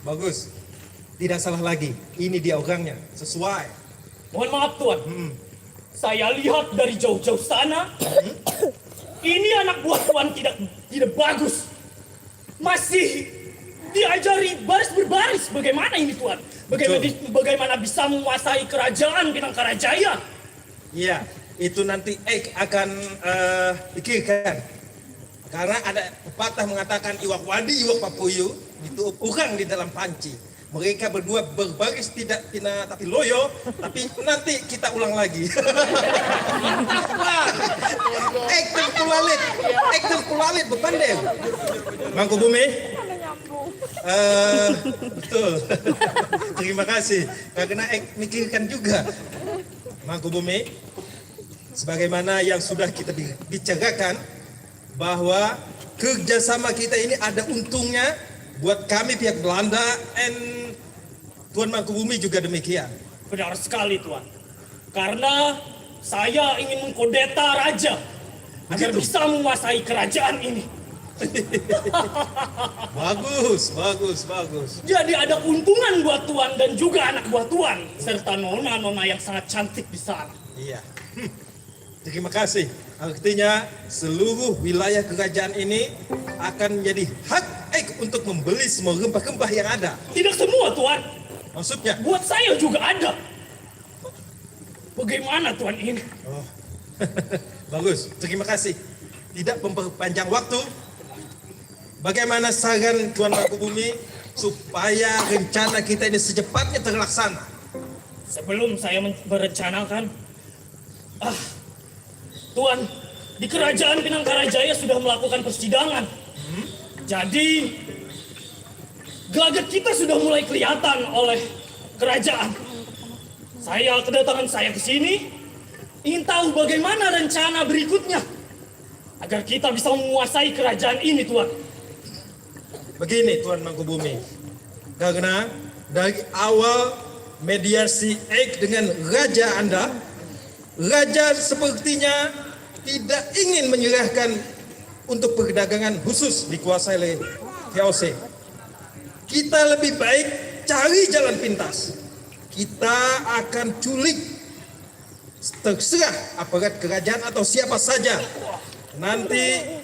Bagus. Tidak salah lagi. Ini dia orangnya. Sesuai. Mohon maaf, Tuan. Hmm. Saya lihat dari jauh-jauh sana, ini anak buah Tuan tidak tidak bagus. Masih diajari baris berbaris. Bagaimana ini, Tuan? Bagaimana, Betul. Di, bagaimana bisa menguasai kerajaan Pinangkarajaya? Iya, itu nanti Ek akan eh, pikirkan. Karena ada pepatah mengatakan iwak wadi, iwak papuyu, itu orang di dalam panci. Mereka berdua berbaris tidak pina tapi loyo, tapi nanti kita ulang lagi. Ek dan Kulalit, Ek dan Kulalit berpandai. Mangkubumi. Eh, betul. Terima kasih. Karena Ek mikirkan juga. Mangkubumi, sebagaimana yang sudah kita bi- bicarakan, bahwa kerjasama kita ini ada untungnya buat kami pihak Belanda and Tuan Mangkubumi juga demikian. Benar sekali, Tuan. Karena saya ingin mengkodeta raja agar bisa menguasai kerajaan ini. Bagus, bagus, bagus. Jadi ada keuntungan buat Tuan dan juga anak buah Tuan serta nona-nona yang sangat cantik di sana. Iya. Hmm. Terima kasih. Artinya seluruh wilayah kerajaan ini akan menjadi hak Ek untuk membeli semua rempah-rempah yang ada. Tidak semua, Tuan. Maksudnya? Buat saya juga ada. Bagaimana, Tuan, ini? Oh. Bagus, terima kasih. Tidak memperpanjang waktu, bagaimana saran Tuan Mangkubumi supaya rencana kita ini secepatnya terlaksana? Sebelum saya men- merencanakan, ah, Tuan, di kerajaan Pinangkarajaya sudah melakukan persidangan. Jadi, gelagat kita sudah mulai kelihatan oleh kerajaan. Saya, kedatangan saya ke sini ingin tahu bagaimana rencana berikutnya agar kita bisa menguasai kerajaan ini, Tuan. Begini, Tuan Mangkubumi, karena dari awal mediasi Ek dengan raja Anda, raja sepertinya tidak ingin menyerahkan untuk perdagangan khusus dikuasai oleh V O C. Kita lebih baik cari jalan pintas. Kita akan culik, terserah aparat kerajaan atau siapa saja. Nanti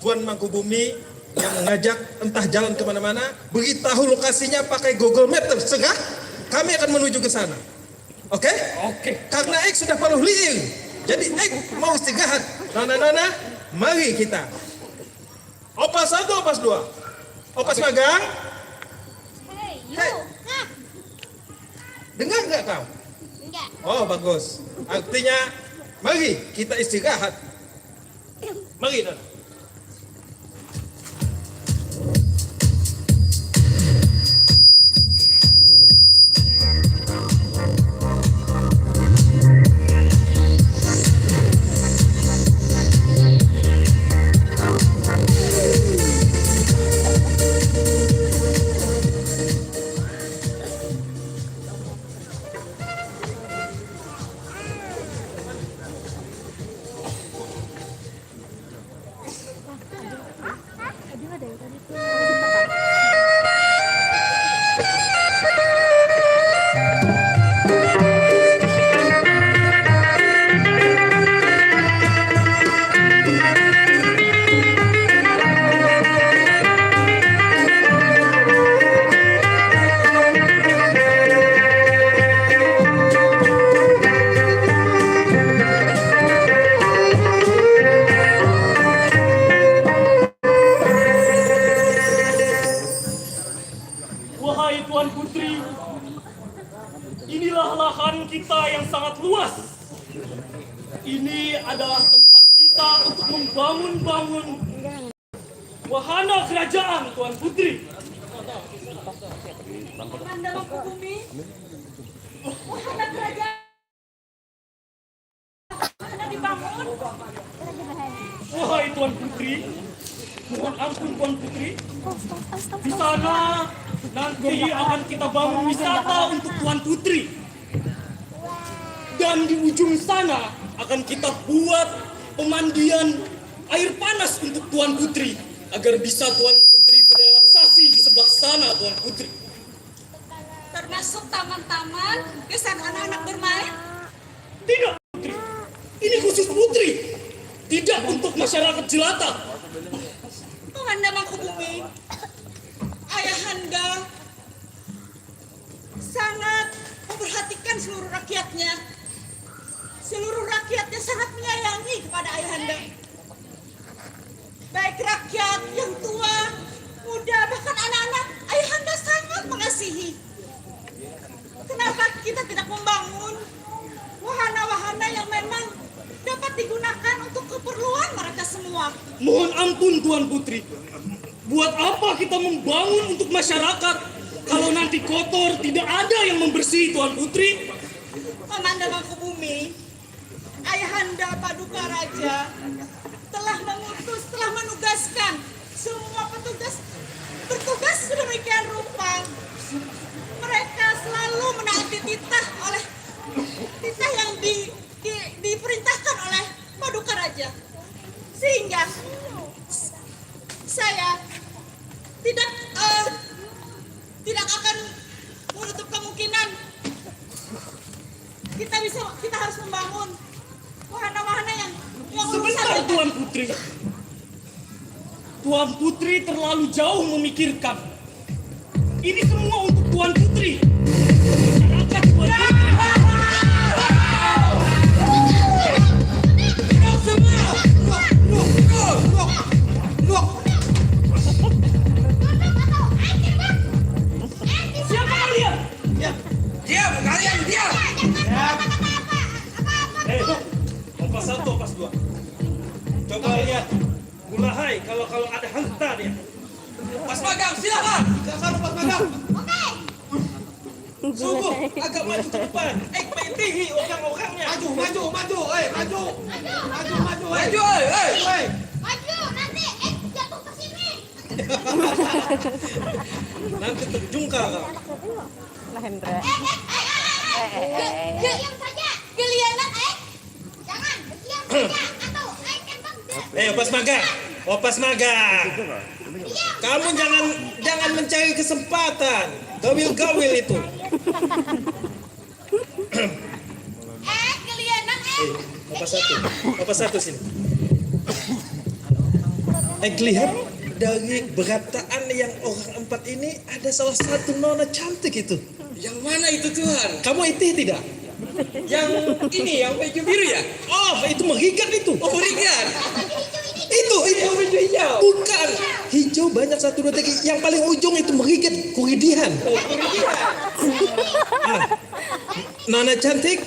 Tuan Mangkubumi yang mengajak, entah jalan kemana-mana, beritahu lokasinya pakai Google Map, terserah. Kami akan menuju ke sana. Oke? Oke. Karena Ek sudah paluh liir, jadi Ek mau istirahat. Nona-nona, mari kita. Opas satu, opas dua. Opas magang. Hei, you. Hei. Dengar nggak kau? Enggak. Oh, bagus. Artinya, mari kita istirahat. Mari, Nona. Wahai Tuan Putri, inilah lahan kita yang sangat luas. Ini adalah tempat kita untuk membangun-bangun wahana kerajaan, Tuan Putri. Wahana kerajaan. Wahai Tuan Putri, mohon ampun Tuan Putri. Di sana nanti akan kita bangun wisata untuk Tuan Putri. Dan di ujung sana akan kita buat pemandian air panas untuk Tuan Putri agar bisa Tuan Putri berelaksasi di sebelah sana, Tuan Putri. Termasuk taman-taman, di sana anak-anak bermain? Tidak, Putri. Ini khusus Putri. Tidak untuk masyarakat jelata. Panganda Mangkubumi, Ayahanda sangat memperhatikan seluruh rakyatnya. Seluruh rakyatnya sangat menyayangi kepada Ayahanda. Baik rakyat yang tua, muda, bahkan anak-anak, Ayahanda sangat mengasihi. Mohon ampun, Tuan Putri. Buat apa kita membangun untuk masyarakat kalau nanti kotor, tidak ada yang membersihi, Tuan Putri? Paman dan Mangkubumi, Ayahanda Paduka Raja telah mengutus, telah menugaskan semua petugas bertugas sedemikian rupa. Mereka selalu menaati titah oleh titah yang di, di, diperintahkan oleh Paduka Raja. Sehingga saya tidak, eh, tidak akan menutup kemungkinan kita bisa, kita harus membangun wahana-wahana yang, yang rusak. Sebentar, Tuan Putri. Tuan Putri terlalu jauh memikirkan. Ini semua untuk Tuan Putri. Masyarakat Tuan Putri. Stop semua. Loh, loh, loh, loh, loh. Siapa kalian? Diam. Diam, kalian diam. Eh, opas satu, opas dua. Coba lihat. Mulahai, kalau, kalau ada harta dia. Pas magang, silakan. Silakan, pas magang. Oke. Sungguh agak maju ke depan. Eh, maitihi orang-orangnya. Maju, maju, maju, eh, maju. Maju, maju, eh. Maju, eh, eh. Eh. Maju, nanti, eh, jatuh ke sini. Nanti terjungkal kau. Nah, Hendra. Eh, eh, eh, eh, eh. Eh, eh, eh. Ge-, ge-, diam saja. Gelianan, eh. Jangan, diam saja. Atau, eh, tembak dia. Eh, opas magang. Opas magang. Diam. Kamu jangan, jangan mencari kesempatan. Gawil-gawil itu. Eh, gelianan, eh. Eh, opas satu. Opas satu sini. Eh, lihat dari berataan yang orang empat ini ada salah satu nona cantik itu. Yang mana itu, Tuan? Kamu itih tidak? Yang ini, yang baju biru ya? Oh, itu merigat itu. Oh, merigat. Itu, itu. Yang baju hijau. Bukan. Hijau banyak, satu, dua, tiga. Yang paling ujung itu merigat, kuridihan. Oh, kuridihan. Ah. Nona cantik.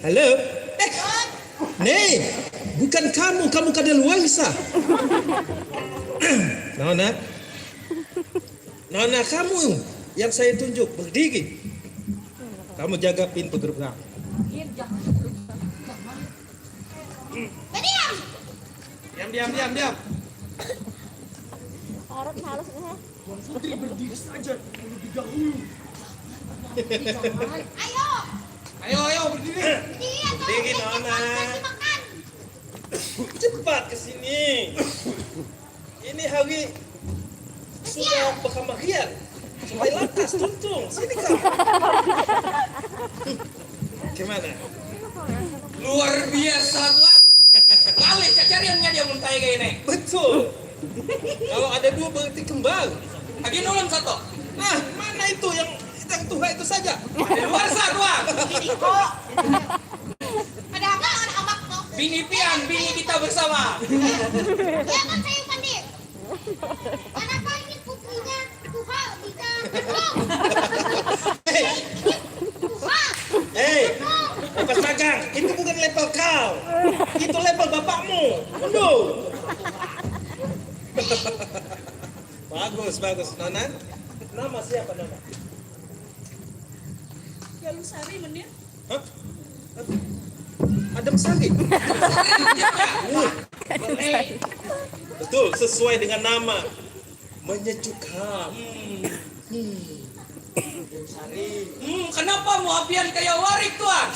Halo. Eh. Nih, bukan kamu, kamu kadaluarsa. Nona. Nona, kamu yang saya tunjuk, berdiri. Kamu jaga pintu gerbang. Diam, jangan. Diam, diam, diam, diam. Parut halus nih. Tuan Putri berdiri saja terlebih dahulu. Ayo. Ayo, ayo, berdiri. Berdiri, atau berdiri, Nona. Kasih makan. Cepat ke sini. Ini hari sudah berkamarian. Supaya lantas, tuntung. Sini kau. Gimana? Luar biasa, Tuan. Ngalih cacariannya dia mun kaya ini. Betul. Kalau ada dua berarti kembar. Lagi nulun satu. Nah, mana itu yang, yang tuha itu saja? Di luar sa, Tuan. Ini kok. Padahal ada amak tuh. Bini pian, bini kita bersama. Ya kan, saya pandit. Kenapa ini putrinya tuha bisa betul? Hei. Tuha. Hei. Betul. Lepas magang. Itu bukan level kau. Itu level bapakmu. Mundur. Bagus, bagus. Nona, nama siapa, Nona? Galuh Sari, Menir. Hah? Adem Sari. Wah. Betul, sesuai dengan nama. Menyejukkan. Hmm. Hmm. Adem Sari. Hmm, kenapa muha pian kaya warik, Tuan?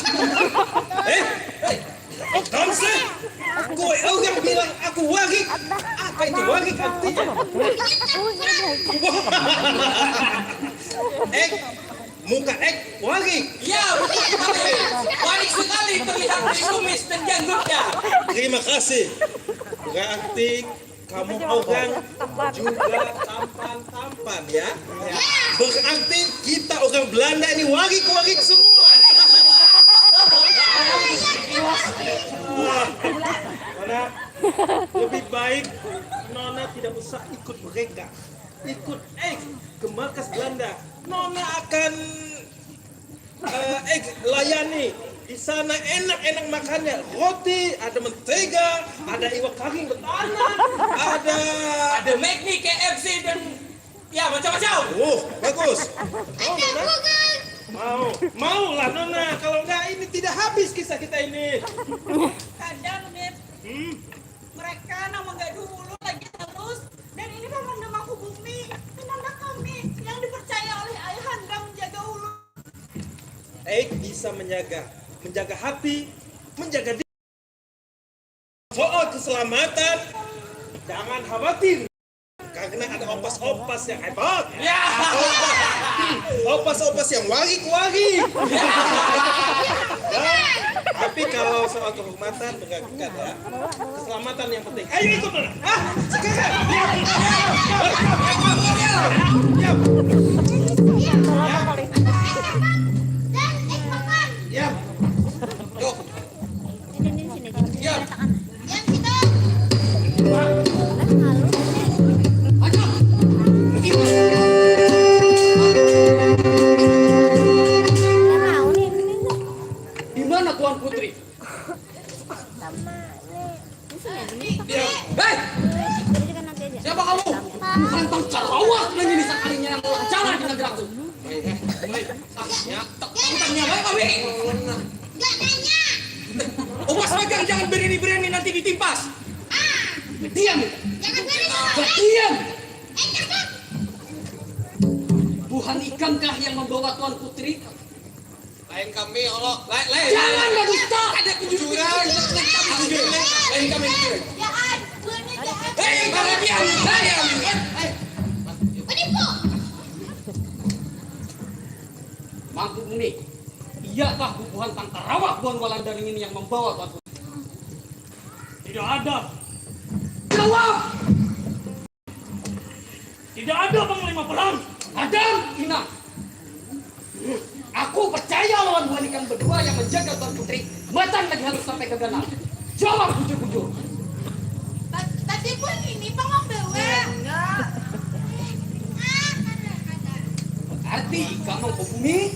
Eh? Eh. Kamu sih? Kau orang bilang aku warik. Apa itu warik artinya? Eh. Muka ek, warik. Ya, betul sekali. Warik sekali terlihat dari kumis dan janggutnya. Terima kasih. Berarti kamu orang juga tampan-tampan, ya. Ya. Berarti kita orang Belanda ini warik-warik semua. Nona, lebih baik Nona tidak usah ikut mereka. Ikut X ke markas Belanda. Nona akan, eh, X layani. Di sana enak-enak makannya, roti, ada mentega, ada iwak kari betanak, ada Ada McD, K F C, dan ya, macam-macam. Oh, bagus. Mau, Nona? Mau. Mau lah, Nona. Kalau enggak, ini tidak habis kisah kita ini. Kadang, Mit, Hmm. mereka nang menggaduh ulun lagi halus, dan ini memang nang aku bumi, penanda kami yang dipercaya oleh ayahanda menjaga ulun. Eik bisa menjaga, menjaga hati, menjaga diri. Soal keselamatan, jangan khawatir. Karena ada opas-opas yang hebat. Ya. Opas-opas yang wari-wari. Nah, tapi kalau soal kehormatan, bukan, bukan ya. Keselamatan yang penting. Ayo ikut, Nona. Hah? Sekarang. Ya. Ya. Ya. Ya. Ya. Yuk. Ini, ini, sini aja. Siap. Yang situ. Lah, halus nih. Aduh. Nggak tahu nih, ini, ini. Di mana Tuan Putri? Sama nih. Di sini aja nih. Dia. Hei! Jadi kan nanti aja. Siapa kamu? Bukan tangkarawak lagi nih, sekalinya yang lancar di negeri aku. Hei, hei, mulai. Ah, ya, tak, tak, tak, nyawa kami. Nggak nanya. Awas, pegang, jangan berani-berani, nanti ditimpas. Ah. Diam. Jangan berani sama. Diam. Eh, cakap. Buhan ikam kah yang membawa Tuan Putri? Lain kami, ya Allah. Lain, lain. Jangan berdusta. Ada kejujuran. Lain kami, kejujuran. Lain kami, kejujuran. Ya, ah, buhannya jahat. Hei, kalian, kalian. Hei. Penipu. Mangku Bumi, iyakah bubuhan tangkarawak buhan Walanda ringin yang membawa Tuan Putri? Tidak ada. Jawab! Tidak ada panglima perang. Ada, Inang. Aku percaya lawan buhan ikam berdua yang menjaga Tuan Putri. Matan lagi halus sampai ke ganal. Jawab bujur-bujur. Ta-, tadi pun ini pang membawa. Enggak. Berarti ikam mangku bumi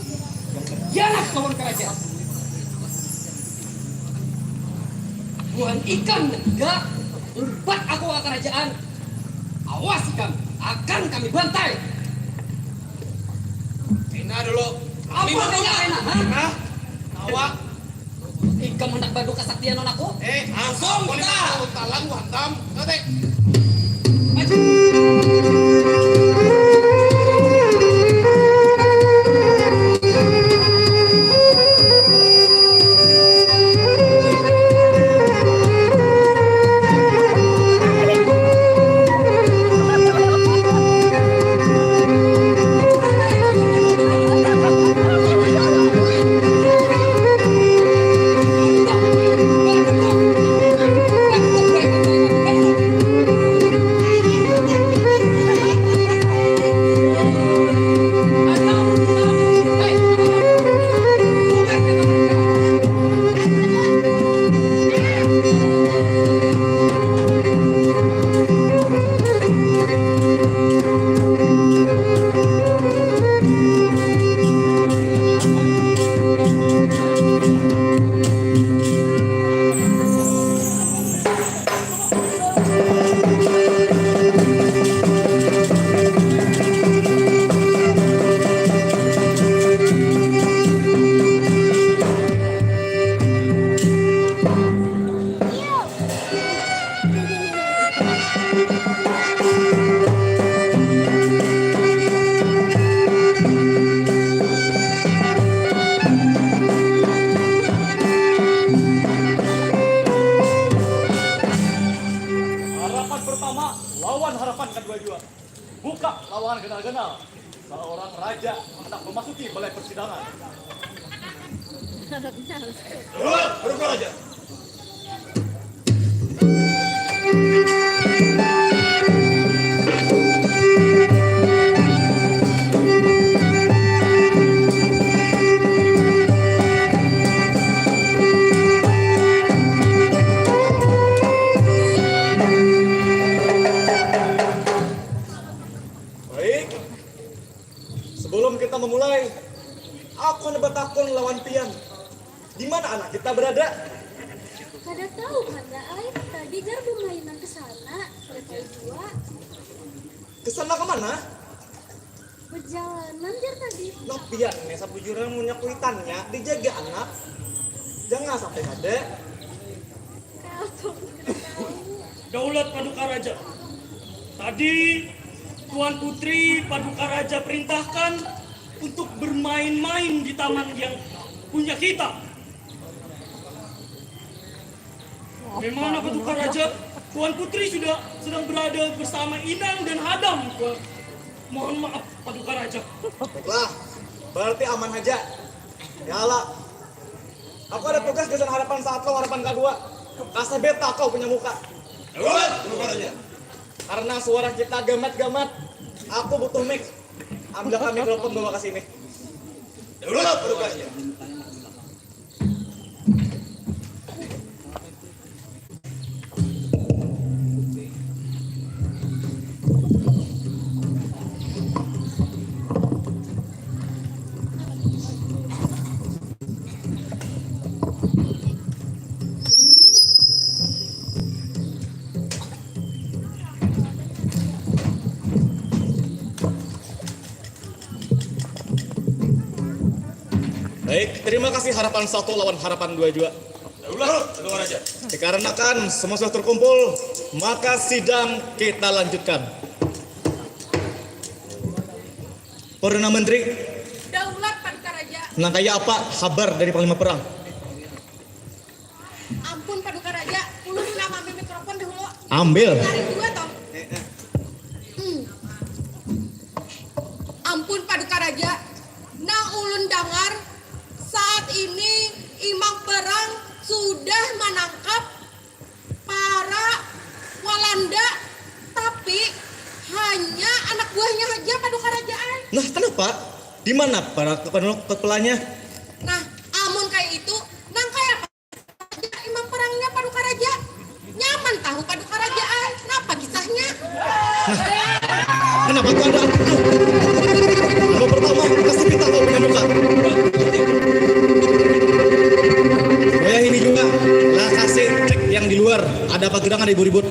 yang berkhianat lawan kerajaan. Buhan ikam ketiga, urbat aku ke kerajaan. Awas ikam, akan kami bantai. Pina dulu. Apa kami kena, kena, ha? Hah? Awak. Ikam hendak badu kesaktian lawan aku? Eh, langsung kita. Talang ku hantam. Maju. Harapan pertama lawan harapan kedua jua. Buka lawangan ganal-ganal. Seorang raja hendak memasuki balai persidangan. Keluar, keluar, raja. Baik, sebelum kita memulai, aku handak batakun lawan pian, di mana kita berada? Kada tahu, Kanda ai. Tadi jar bemainan ke sana, kada tahu jua. Ke sana ke mana? Berjalanan jar tadi. Nah, pian nih, sabujurnya munnya kuitannya dijaga anak. Jangan sampai kada. Kau tuh kada tahu. Daulat Paduka Raja. Tadi Tuan Putri Paduka Raja perintahkan untuk bermain-main di taman yang punya kita. Memang apa Paduka Raja? Tuan Putri sudah sedang berada bersama Inang dan Hadam, Tuan. Mohon maaf, Paduka Raja. Baiklah, berarti aman aja. Ya lah. Aku ada tugas gasan harapan satu, harapan kedua. Kasih beta kau punya muka. Karena suara kita gamat-gamat, aku butuh mic. Ambilkan mikrofon bawa ke sini. Dulu, Paduka Raja. Baik, terima kasih harapan satu lawan harapan dua juga. Dikarenakan semua sudah terkumpul, maka sidang kita lanjutkan. Perdana Menteri, Daulat Paduka Raja. Nang kaya apa habar dari Panglima Perang? Ampun Paduka Raja, ulun handak maambil mikrofon dahulu. Ambil. Tarik dua toh. Hmm. Ampun Paduka Raja, nang ulun dangar saat ini Imam Perang sudah manangkap para Walanda, tapi hanya anak buahnya haja Paduka Raja ai. Nah, kenapa? Di mana para kepala-, kepalanya? Nah, amun kaya itu, nang kaya apa haja Imam Perangnya Paduka Raja? Nyaman tahu Paduka Raja ai. Napa kisahnya? Nah, kenapa tuh ada aku tuh? Nomor pertama, kasih kita tahu punya muka. Wayah ini juga, lah kasih cek yang di luar. Ada apa gerang, ada ibu ribut?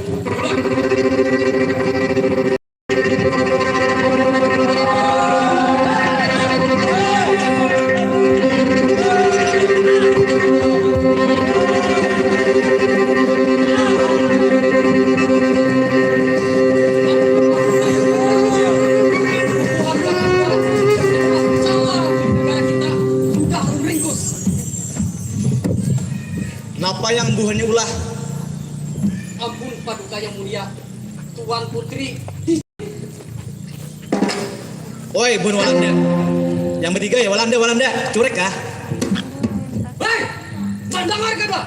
Napa yang buhannya ulah? Ampun Paduka yang mulia, Tuan Putri. Oi, buhan Walanda. Yang bertiga ya Walanda, Walanda. Curek kah? Hei, mandangar kada?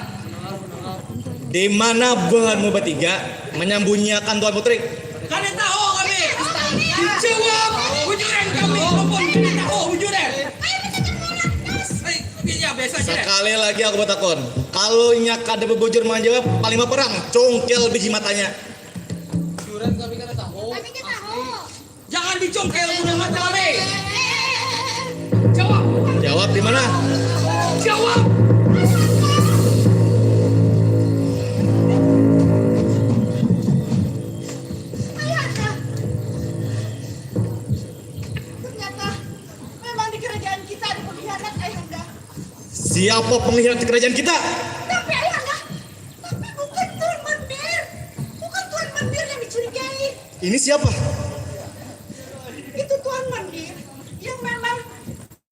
Di mana buhanmu bertiga menyembunyikan Tuan Putri? Kada tahu kami. Jawab, bujuran kami. Ampun, kada tahu, bujuran. Hei, iya, biasa aja. Sekali lagi aku bertakun. Kalau inya kada bebujur menjawab, Panglima Perang, congkel biji matanya. Bujuran kami kada tahu. Kami kada tahu. Jangan dicongkel guna mata kami. Jawab. Jawab di mana? Jawab. Ayahanda. Ternyata memang di kerajaan kita ada pengkhianat, Ayahanda. Siapa pengkhianat di kerajaan kita? Tapi Ayahanda, tapi bukan Tuan Mandir. Bukan Tuan Mandir yang dicurigai. Ini siapa? Itu Tuan Mandir yang memang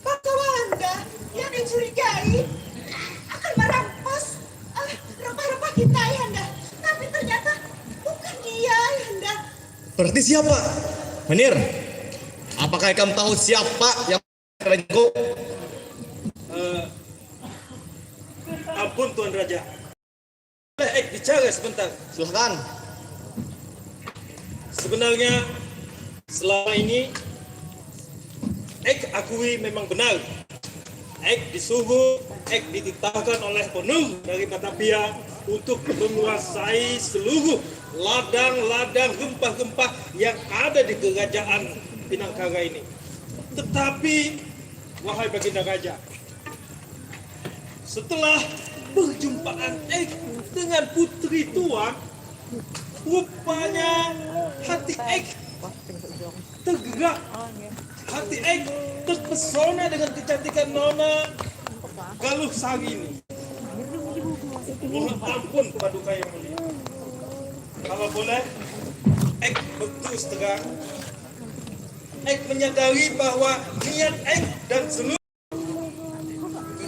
bangsa Walanda yang dicurigai akan merampas, eh, rempah-rempah kita, Ayahanda. Tapi ternyata bukan dia, Ayahanda. Berarti siapa? Menir, apakah ikam tahu siapa yang rajaku? Eh, ampun, Tuan Raja. Boleh, eh, bicara sebentar. Silahkan. Sebenarnya, selama ini, Ek akui memang benar. Ek disuruh, Ek dititahkan oleh Honor dari Batavia untuk menguasai seluruh ladang-ladang rempah-rempah yang ada di kerajaan Pinangkara ini. Tetapi, wahai Baginda Raja, setelah Perjumpaan Ek dengan putri tuan, rupanya hati Ek tergerak. Hati Ek terpesona dengan kecantikan Nona Galuh Sari ini. Mohon ampun, Paduka yang mulia. Kalau boleh, Ek berterus terang. Ek menyadari bahwa niat Ek dan seluruh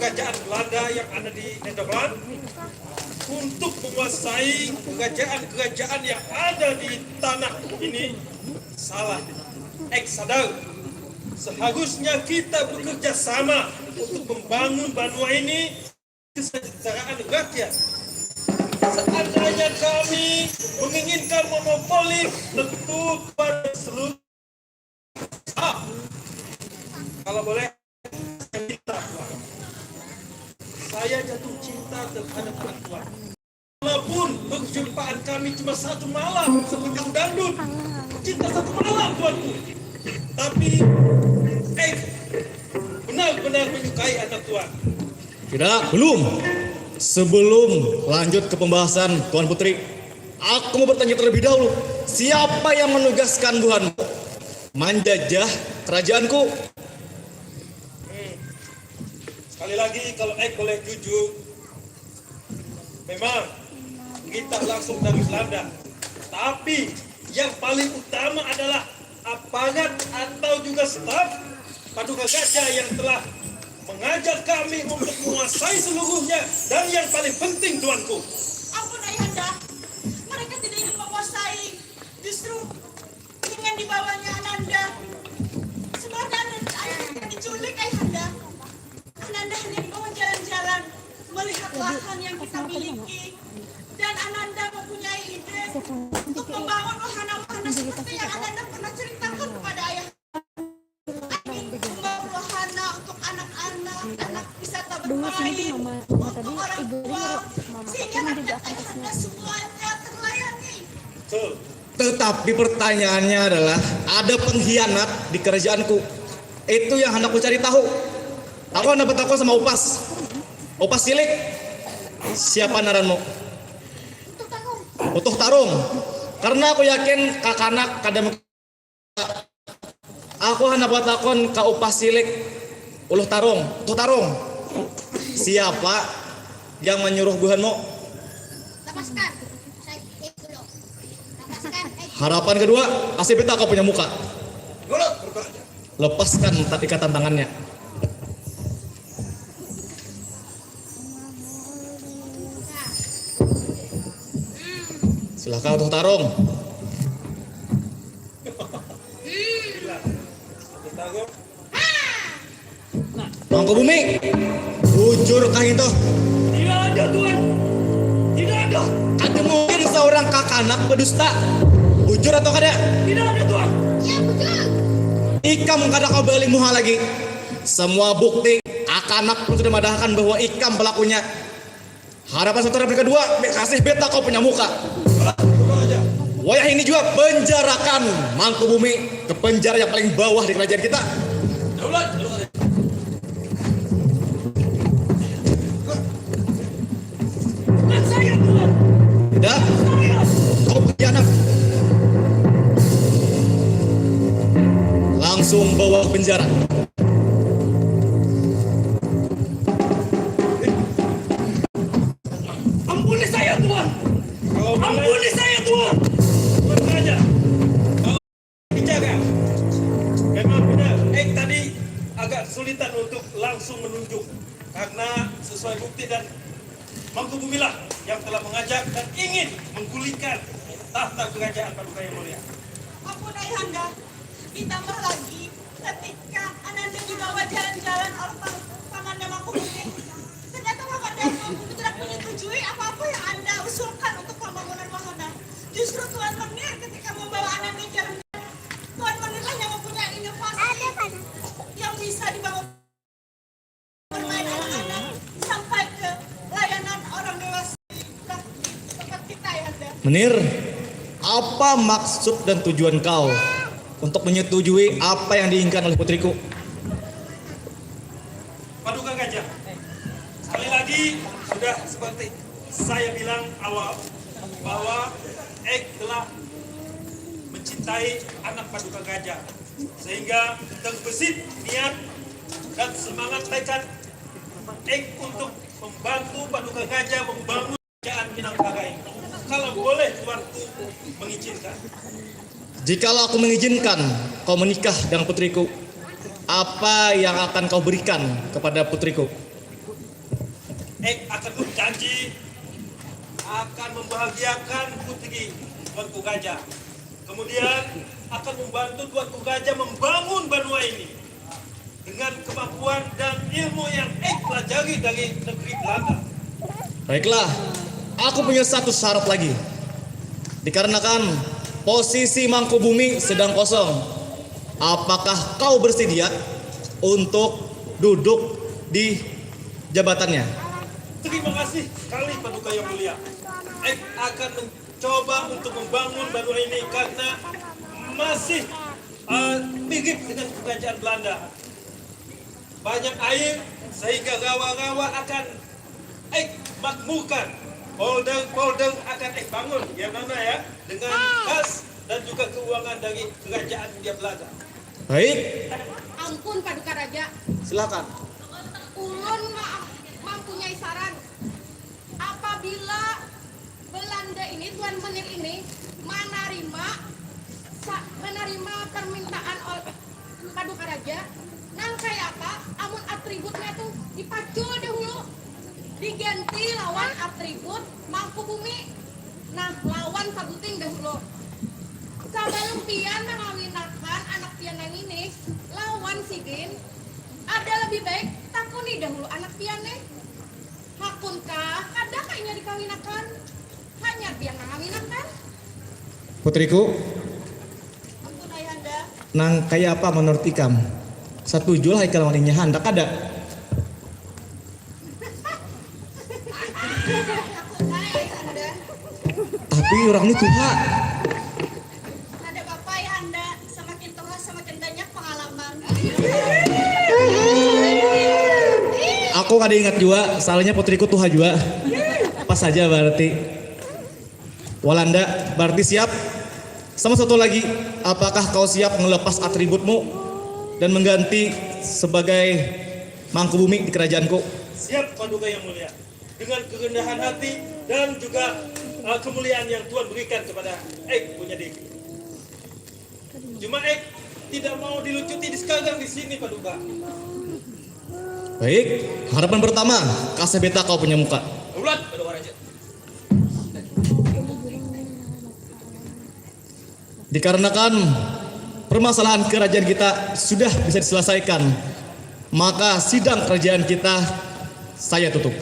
kerajaan Belanda yang ada di Nederland untuk menguasai kerajaan-kerajaan yang ada di tanah ini salah. Ek sadar, seharusnya kita bekerja sama untuk membangun banua ini kesejahteraan rakyat. Seandainya kami menginginkan monopoli, tentu kepada seluruh. Ah, kalau boleh, saya minta, Tuan. Saya jatuh cinta terhadap Tuan. Walaupun perjumpaan kami cuma satu malam seperti dangdut, cinta satu malam, Tuanku. Tapi, eh, benar-benar menyukai anak Tuan. Tidak, belum. Sebelum lanjut ke pembahasan, Tuan Putri, aku mau bertanya terlebih dahulu. Siapa yang menugaskan Tuhan menjajah kerajaanku? Sekali lagi, kalau Ek boleh jujur, memang kita langsung dari Belanda. Tapi yang paling utama adalah aparat atau juga staf Paduka Gajah yang telah mengajak kami untuk menguasai seluruhnya dan yang paling penting, Tuanku. Ampun, Ayahanda. Mereka tidak ingin menguasai. Justru ingin dibawanya Ananda. Sebenarnya Ananda, Ayahanda diculik, Ayahanda. Ananda hanya dibawa jalan-jalan, melihat lahan yang kita miliki. Dan Ananda mempunyai ide untuk membangun wahana-wahana seperti yang Ananda pernah ceritakan kepada Ayah. Ingin membangun wahana untuk anak-anak, anak wisata bermain, untuk orang tua, sehingga rakyat Ayahanda semuanya terlayani. Betul. Tetapi pertanyaannya adalah, ada pengkhianat di kerajaanku. Itu yang hendak ku cari tahu. Aku hendak bertakwa sama Upas. Upas cilik. Siapa naranmu? Utuh Tarung. Karena aku yakin kakanak kada meng- Aku handak batakon ka Upas cilik. Uluh Tarung, Utuh Tarung. Siapa yang manyuruh buhanmu? Lepaskan. Saya dulu. Lepaskan. Eh, Harapan kedua, kasih beta kau punya muka. Nurut, berkah aja. Lepaskan ta- ikatan tangannya. Silakan Utuh Tarung. Kita kok Mangkubumi, bujur kah itu? Tidak ada, Tuan. Tidak ada. Kada mungkin seorang kakanak berdusta. Bujur atau kada? Tidak ada, Tuan. Ya, betul. Ikam kada kawa balik muha lagi. Semua bukti, kakanak pun sudah madahkan bahwa ikam pelakunya. Harapan satu, harapan kedua, be- kasih beta kau punya muka. Wayah ini juga penjarakan Mangkubumi ke penjara yang paling bawah di kerajaan kita. Bukan saya, Tuan. Dah, Saya. Kau pengkhianat. Langsung bawa ke penjara. Ampuni saya, Tuan. Ampuni saya, Tuan. Berkah aja. Bicara. Memang benar. Eh, tadi agak kesulitan untuk langsung menunjuk karena sesuai bukti dan Mangkubumilah yang telah mengajak dan ingin menggulingkan tahta kerajaan Paduka yang mulia. Ampun, Ayahanda. Ditambah lagi, ketika Ananda dibawa jalan-jalan oleh Pang- Pamanda Mangkubumi, ternyata Pamanda Mangkubumi tidak menyetujui apa-apa yang Anda usulkan untuk pembangunan wahana. Justru Tuan Menir ketika membawa Ananda jalan-jalan, Tuan Menir hanya mempunyai inovasi yang bisa dibangun bermain anak-anak sampai ke layanan orang dewasa seperti kita, Ayahanda. Menir, apa maksud dan tujuan kau untuk menyetujui apa yang diinginkan oleh putriku? Paduka Gajah, sekali lagi Sudah seperti saya bilang awal bahwa Ek telah mencintai anak Paduka Gajah, sehingga terbesit niat dan semangat tekad Ek untuk membantu Paduka Gajah membangun kerajaan Minangkabau. Kalau boleh tuanku mengizinkan. Jikalau aku mengizinkan kau menikah dengan putriku, apa yang akan kau berikan kepada putriku? Ek akan berjanji akan membahagiakan putri Tuanku Gajah. Kemudian akan membantu Tuanku Gajah membangun banua ini dengan kemampuan dan ilmu yang Ek pelajari dari negeri Belanda. Baiklah, aku punya satu syarat lagi. Dikarenakan posisi Mangkubumi sedang kosong, apakah kau bersedia untuk duduk di jabatannya? Terima kasih kali Paduka yang mulia. Ek akan mencoba untuk membangun banua ini karena masih eh, mirip dengan kerajaan Belanda. Banyak air sehingga rawa-rawa akan Ek makmurkan. Polder-polder akan Ek bangun, ya Nana ya, dengan kas dan juga keuangan dari kerajaan Hindia Belanda. Baik. Ampun Paduka Raja. Silakan. Ulun ma- mempunyai saran. Apabila Belanda ini, Tuan Menir ini, menerima sa- menerima permintaan oleh Paduka Raja, nang kaya apa amun atributnya tuh dipacul dahulu, diganti lawan atribut Mangkubumi, nah, lawan Sabuting dahulu. Sabalum pian mangawinakan anak pian nang ini lawan sidin, ada lebih baik takuni dahulu anak pian nih. Hakunkah kada kainya dikawinakan? Hanyar pian mangawinakan. Putriku, ampun Ayahanda. Nang kaya apa menurut ikam? Satujulah ikam lawan inya, handak kada? Tapi urang ni tuha. Kada apa-apa Ayahanda, samakin tuha samakin banyak pengalaman. Aku kada ingat jua, soalnya putriku tuha jua. Pas saja berarti. Walanda, berarti siap. Sama satu lagi, apakah kau siap melepas atributmu dan mengganti sebagai Mangkubumi di kerajaanku? Siap, Paduka yang mulia. Dengan kerendahan hati dan juga uh, kemuliaan yang Tuhan berikan kepada Ek punya diri. Cuma Ek tidak mau dilucuti di sekarang di sini, Paduka. Baik, harapan pertama, kasih beta kau punya muka. Ulat, Paduka Raja. Dikarenakan permasalahan kerajaan kita sudah bisa diselesaikan, maka sidang kerajaan kita saya tutup.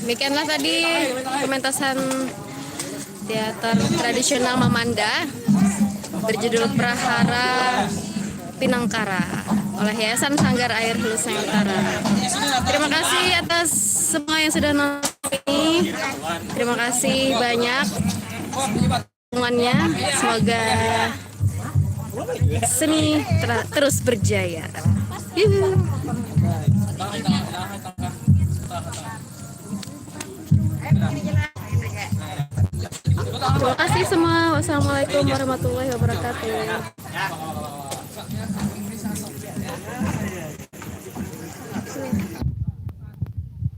Demikianlah tadi pementasan teater tradisional Mamanda berjudul Prahara Pinangkara oleh Yayasan Sanggar Air Hulu Sungai Utara. Terima kasih atas semua yang sudah nonton ini. Terima kasih banyak dukungannya. Semoga seni ter- terus berjaya. Yuhu. Terima kasih semua. Wassalamualaikum warahmatullahi wabarakatuh.